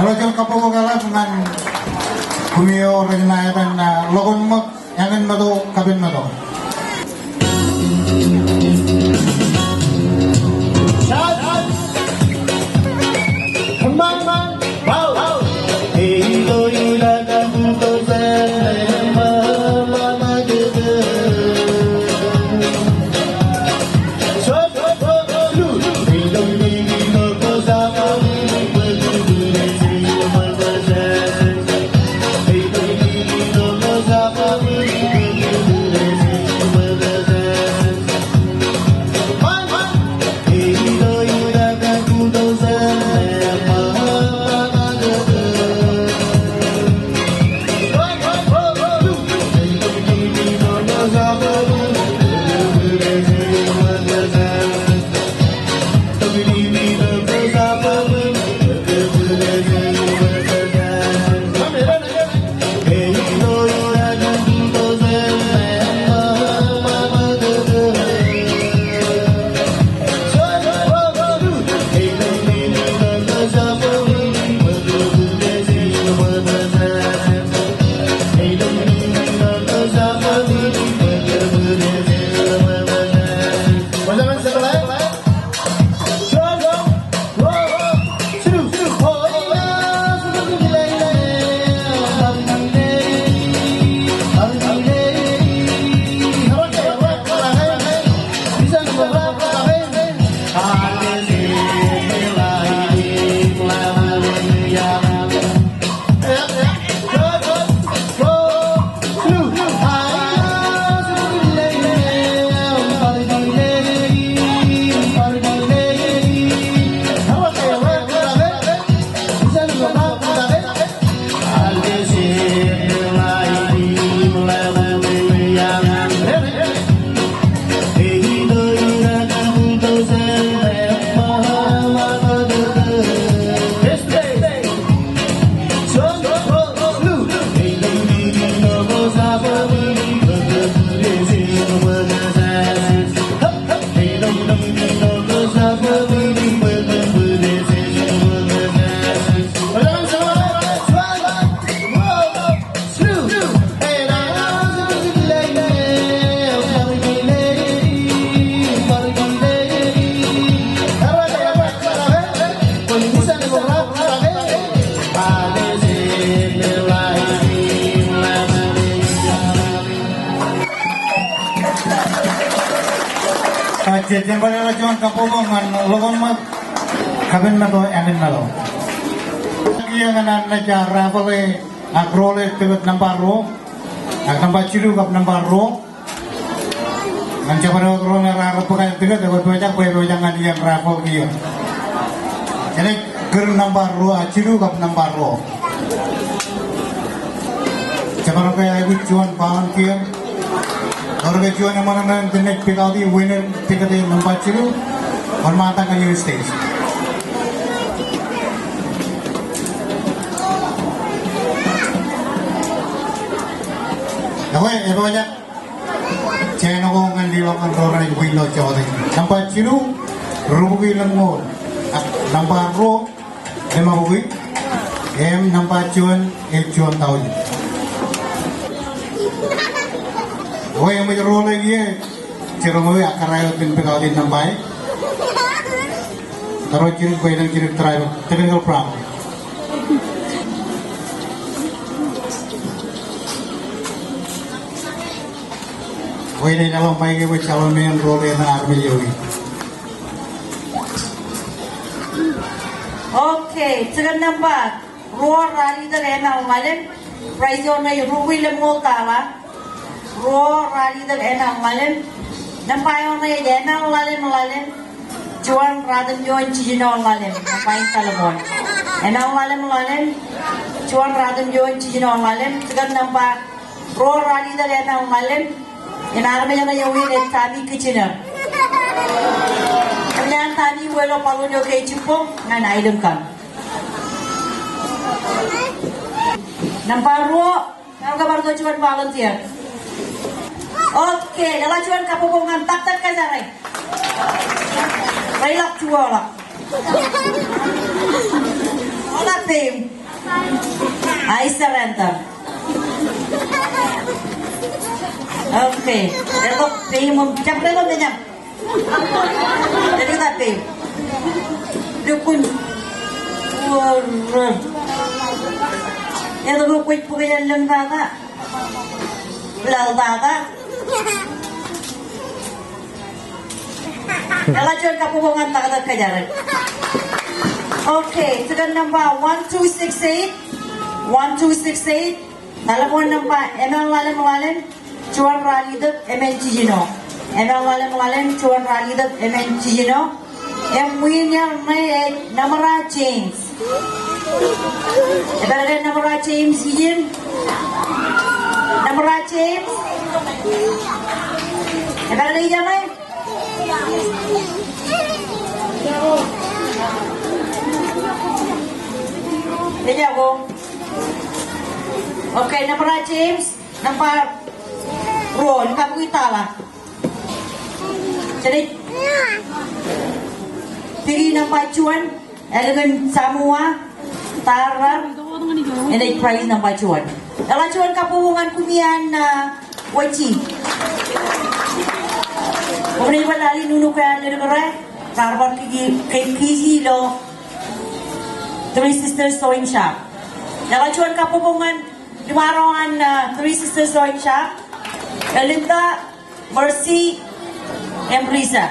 Ewōr jen kabbokbok eḷap ñan koṃ eo rej ṇa etan, ah, Ḷokoṇ Ṃōk, Eñin Meto, Kapen Meto. Ej, jen bar leḷọk juon kabbokbok ñan Logan Ṃōk, Kapen Meto, Amen Meto. Kiiō ñan an naaj raffle e ak roll e tikōt nōṃba ruo, ak nōṃba jilu kab nōṃba ruo. Ñan jabdewōt ro me raar bōk aer tikōt, ekwe pojak bwe epojak ñan iien raffle kiiō. Jenaaj kūr nōṃba ruo, a, jilu kab nōṃba ruo. Jabdewōt ke aikuj juon volunteer. Ewōr ke juon eṃṃan eo ren naaj pick out e winner tikōt e nōṃba jilu, wōnṃaantak ñan ioon stage. Ekwe, epojak jān ko ñan leḷọk ñan ro renaaj win ilo jota in. Nōṃba jilu, rubukwi lemñoul. Ak nōṃba ruo, lemabukwi. Im nōṃba juon, ej juon taujin. Ekwe, eṃōj roll e kiiō, jiroñ eo, ak kōrā eo iten pick out e nōṃba e. Tōre jidik bwe elōñ jidik driver, technical problem. Bwe jen leḷọk mic e bwe jen roll e ñan armej eo in. Okay, tikōn nōṃba ruo, ralitōk enañin ḷalem, prize eo ṇe ej rubukwi lemñoul tala. Ruo, ralitōk enañin ḷalem. Nōṃba eo ṇe ej enañin ḷalem ḷalem, juon ratimjuon jiljino ḷalem. Nōṃba in taḷe ṃool. Enañin ḷalem ḷalem, juon ratimjuon jiljino ḷalem. Tikōn nōṃba ruo, ralitōk enañin ḷalem, im armej ṇe eo in ej Tami Kijino. Im ñan Tami, wōt ilo baḷuun eo ke jibboñ ñan aelōñ kaṇ. Nōṃba ruo, kar ke bar itok juon volunteer. Okay, leḷọk juon kabbokbok ñan Doctor Kajare. Reilọk juon ḷọk. Ḷọk peiṃ. I surrender. Okay, leḷọk peiṃ im jab reilọk meñam. Ej ita peiṃ. Lukkuun. Wōr. Etke kwōj bōk jān lōñ tata? Laḷ tata. Leḷọk juon kabbokbok ñan Doctor Kajare. Okay, tikōn nōṃba one two six eight. One two six eight. Taḷboon nōṃba emān ḷalem ḷalem, juon ralitōk emān jiljino. Emān ḷalem ḷalem, juon ralitōk emān jiljino. Im winner ṇe ej Namra James. Epād ke Namra James ijin? Namra James? Epād ke ijeṇe? Ejako. Okay, Namra James, nōṃba ruo, limabukwi tala. Jenaaj pili nōṃba juon, ālikin Samoa, Tara, enaaj prize nōṃba juon. Eḷap juon kabbokbok ñan kumi an, ah, Wōji. Koṃ naaj bar lale nuknuk eo an leddik ro, raar bar kiki, kiki ilo Three Sisters Sewing Shop. Eḷap juon kabbokbok ñan Ḷōṃaro an, ah, Three Sisters Sewing Shop, Belinda, Mercy, im Risa.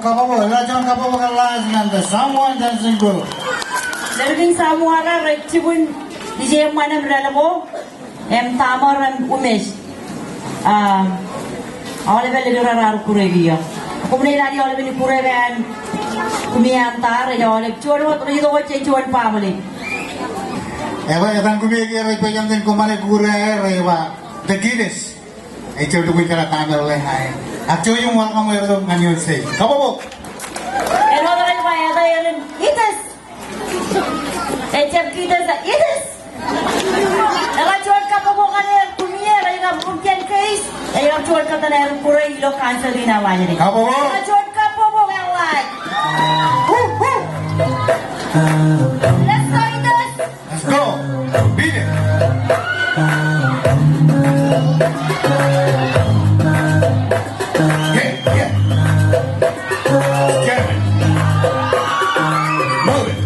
Kabbokbok, ilo juon kabbokbok eḷḷaaj ñan the Samoan dancing group. Ḷerbin Samoa rej jibwin ije ṃanam deḷọñ im tamar im umeej. Ah, aolepen ḷeperan raar kure kiiō. Koṃ naaj aolepen kure bwe en kumi an ta rej aolep juon wōt rej itok wōt jej juon baaṃle. Ekwe, etan kumi kiiō rej pād jān iten koṃ ṃane kure rej ba The Kiddes. Ejjeḷọk kōj kōn tamar ḷe aer. Ak jouj im welcome er tok ñan ioon stage. Kabbokbok. Āinwōt rej ba eta erin Ides. Ejjab Kiddes, Ides. Eḷap juon kabbokbok ñan er, kumi er, ej kab Rūkkian Keis. Ej kab juon kōttan aer kure ilo concert in eḷaññe. Kabbokbok. Eḷap juon kabbokbok eḷaññe. Woo, woo. Let's go, Ides. Let's go. Beat it. Yeah, yeah. Get it. Move it.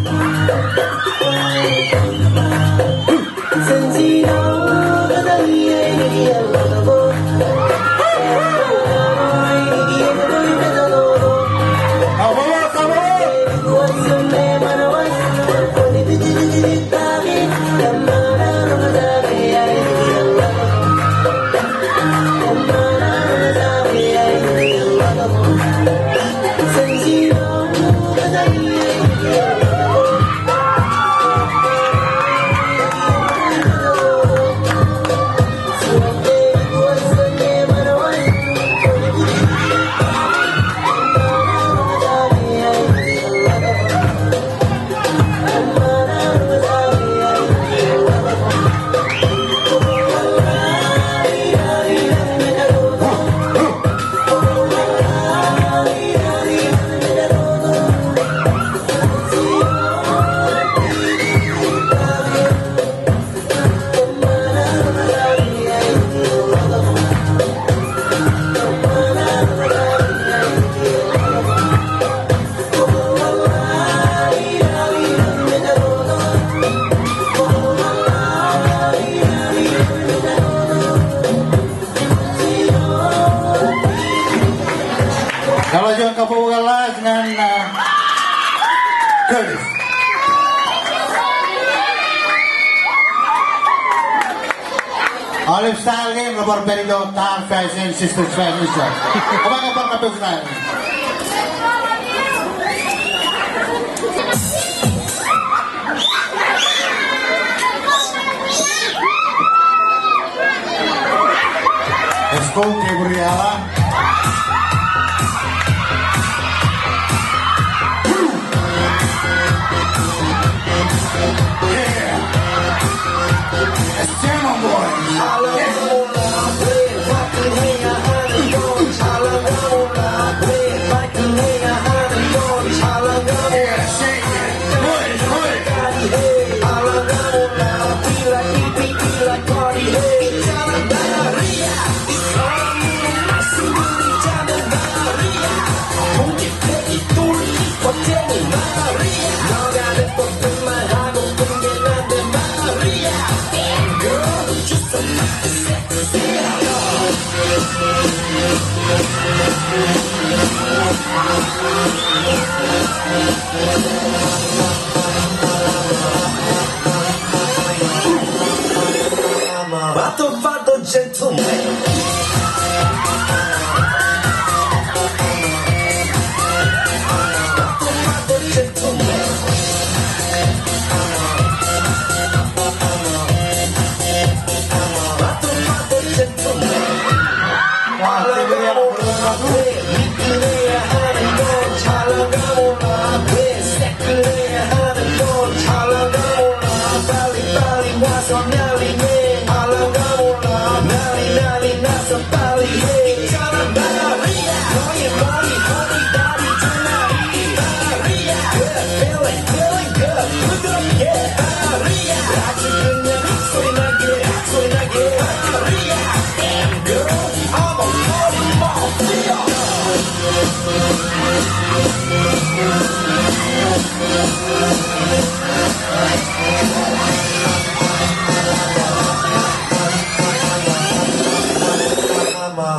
Eḷap juon kabbokbok eḷḷaaj ñan, ah, Curtis. Aolep style kein rej bar pād ilo Tar Fashion Sisters Fashion Show. Kōṃṃan kōn bar kab style. Let's go, Gabriella. Yeah. Let's jam, my boy. Yeah, shake it. Put it, put it. Motherfucker, gentleman.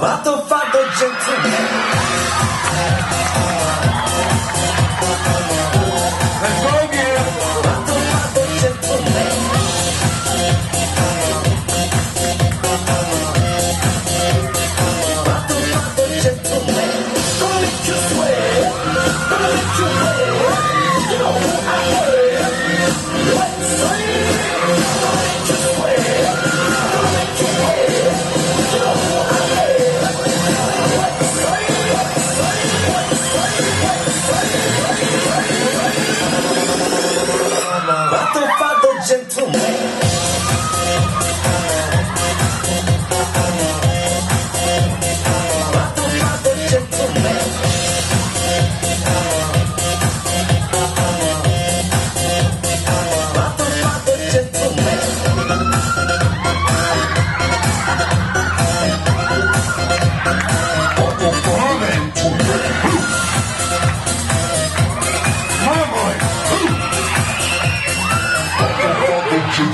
Motherfucker, gentleman.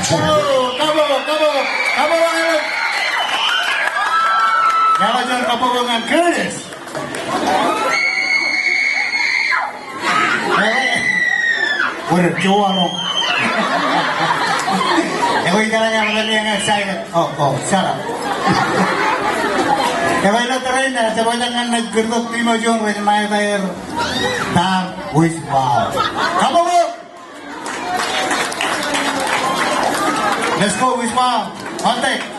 Kabbokbok, kabbokbok, kabbokbok. Ña ij kōṃṃan kabbokbok ñan Curtis. Ewōr juon. Ewōr juon. Oh, oh, shut up. Ewōr ilo tōre in, jab bar ñan naaj kūrtok timojuon rej ṃae bar. Tar Wis Wow. Kabbokbok. Let's go, Wis Wow. One take.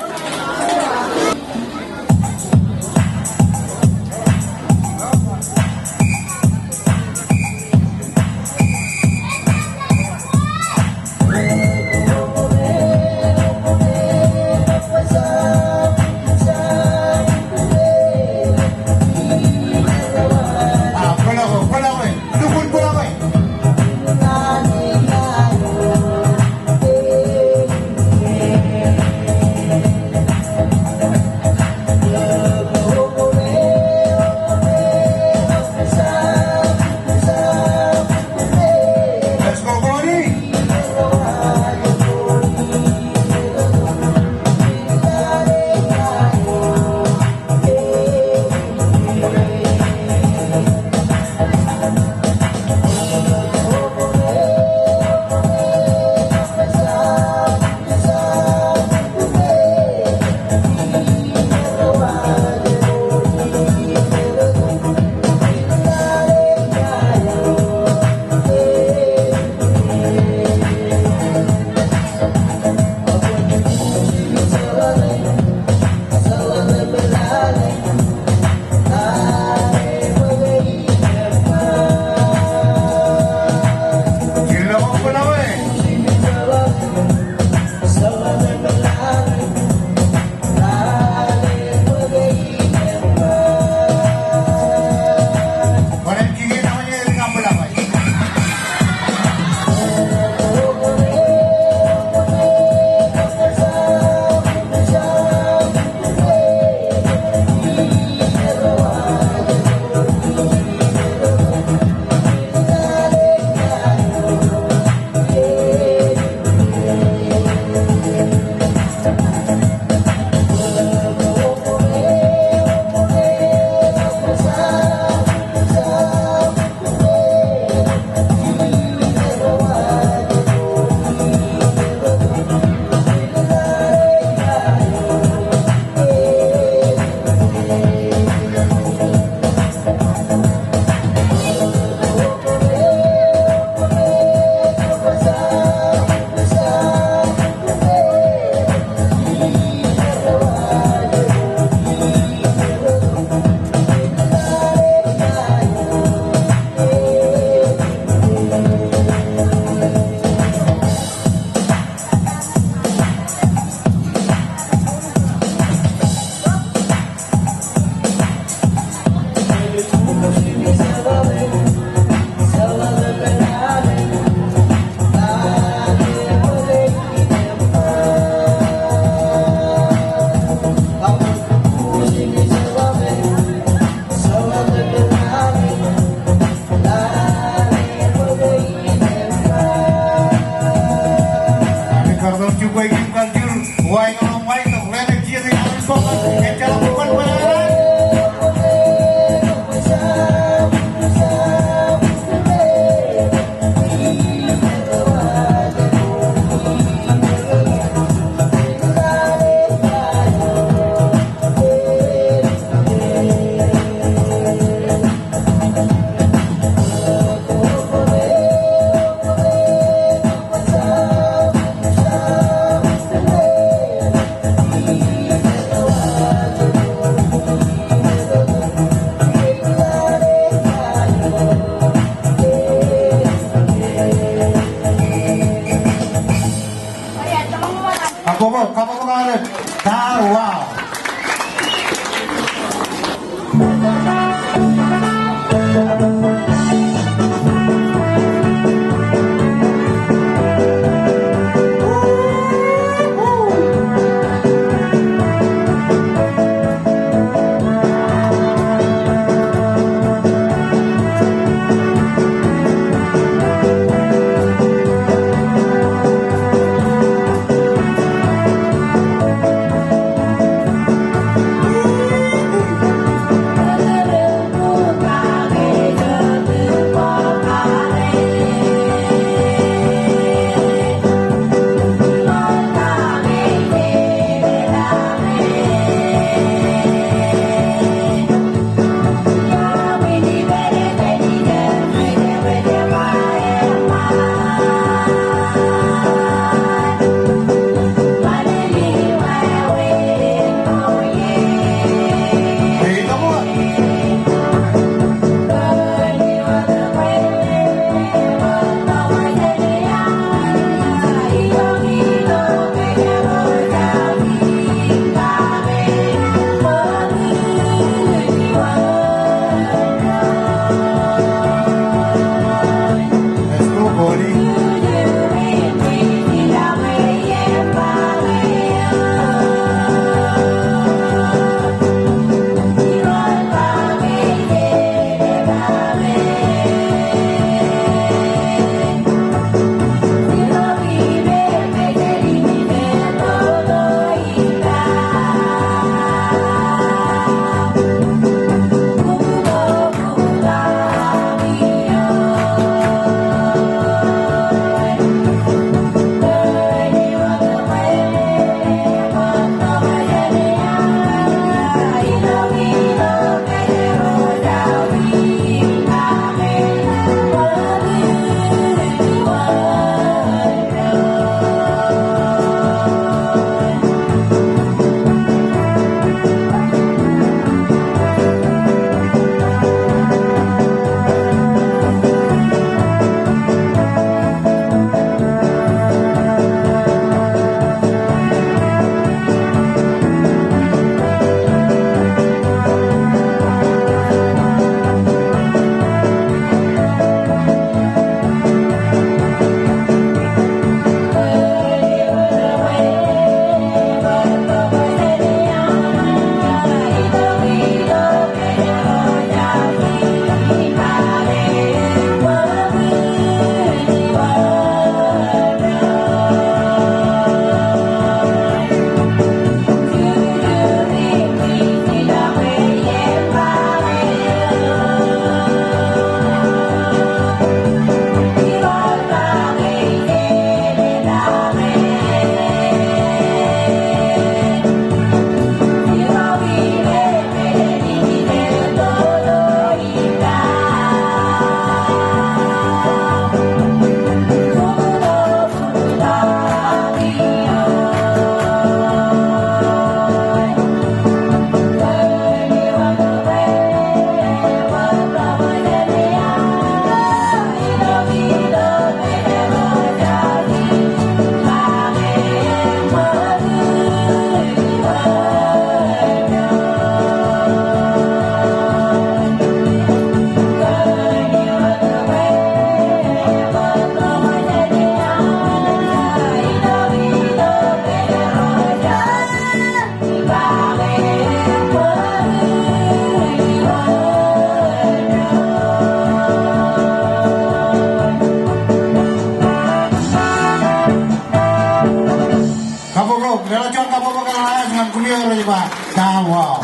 Wow.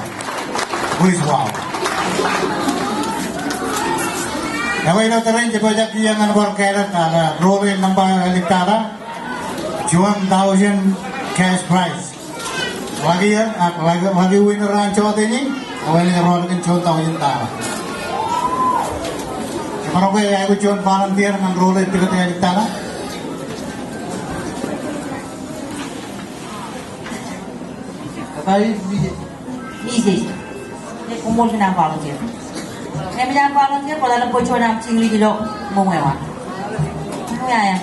Please, wow. Ewōr ilo tōre in jab ejjab kiiō ñan bar kāālōt, ah, roll in nōṃba āliktata. Juon thousand cash prize. Lucky, ah, lucky, lucky winner an jota in. Ewōr ilo roll in juon thousand tata. Emaroñ ke aikuj juon volunteer ñan roll in ticket āliktata. Bye, Misis. Misis. Ej koṃṃool kōn aṃ volunteer. Eṃōj aṃ volunteer, kwōj lale bwe juon aṃ jikin ilo ṃōṃ eo an. Ṃōṃ eo an.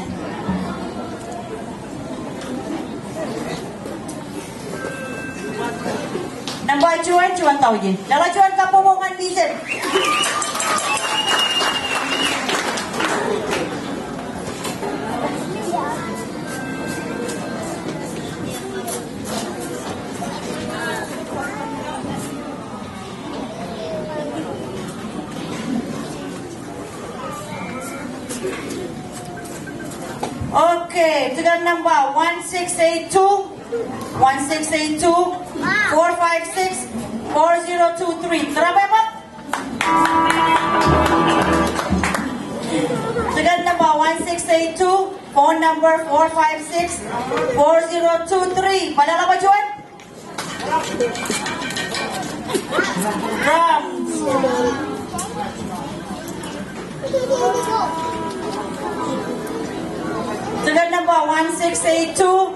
Nōṃba juon, juon thousand. Leḷọk juon kabbokbok ñan Misis. Okay, ticket number one six eight two, one six eight two, four five six, four zero two three. Tōre bwe ṃōk. Ticket number one six eight two, phone number four five six, four zero two three. Bōlen ḷọk bwe juon. Drums. Ticket number one six eight two.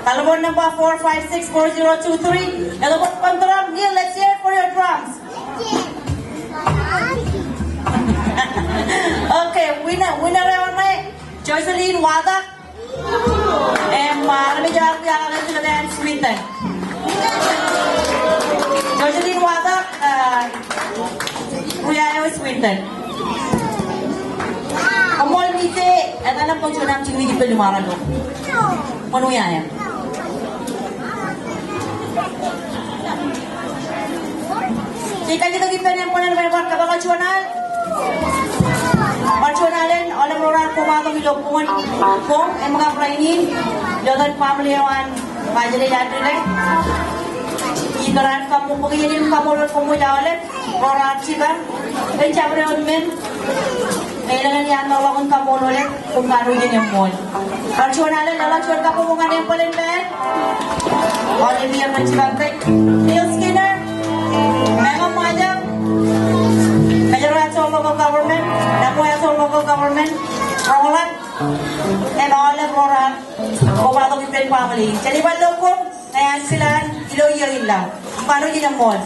Telephone number four five six four zero two three. Ilo bōk juon drum, Neil, let's hear it for your drums. Okay, winner, winner eo ṇe, Jocelyn Watak. Im, ah, armej eo ar ri-iaḷ ṇe, Sweden. Jocelyn Watak, ah, ri-iaḷ eo Sweden. Koṃṃool Misis, etan eo ṃōk juon aṃ jikin ippān iṃaroñ eo. Ṃōn wia eṇ. Jej kajjitōk ippān eṃṃan eo bar kōpeḷḷọk juon al. Bar juon al eṇ, aolep ro raar kobatok ilo boñ, boñ, im kab rainin, ilo etan family eo an Bajele Yadrile. Ikōṇaan kaṃṃoolol, bōk iien in kaṃṃoolol koṃ wōj aolep ro raar jikar. Ej jabdewōt men. Elōñ iaan ḷọk in kaṃṃoolol e, koṃ kanooj in eṃṃool. Bar juon al eṇ, leḷọk juon kabbokbok ñan eṃṃan eo an. Aolep iien rej jibadde. Neil Skinner, Megan Majak, Majak Atoll Local Government, Naṃwe Atoll Local Government, Roñḷap, im aolep ro raar kobatok ippān family. Jen iban lo koṃ, ñe an kilaan ilo iiō in laḷ. Kanooj in eṃṃool.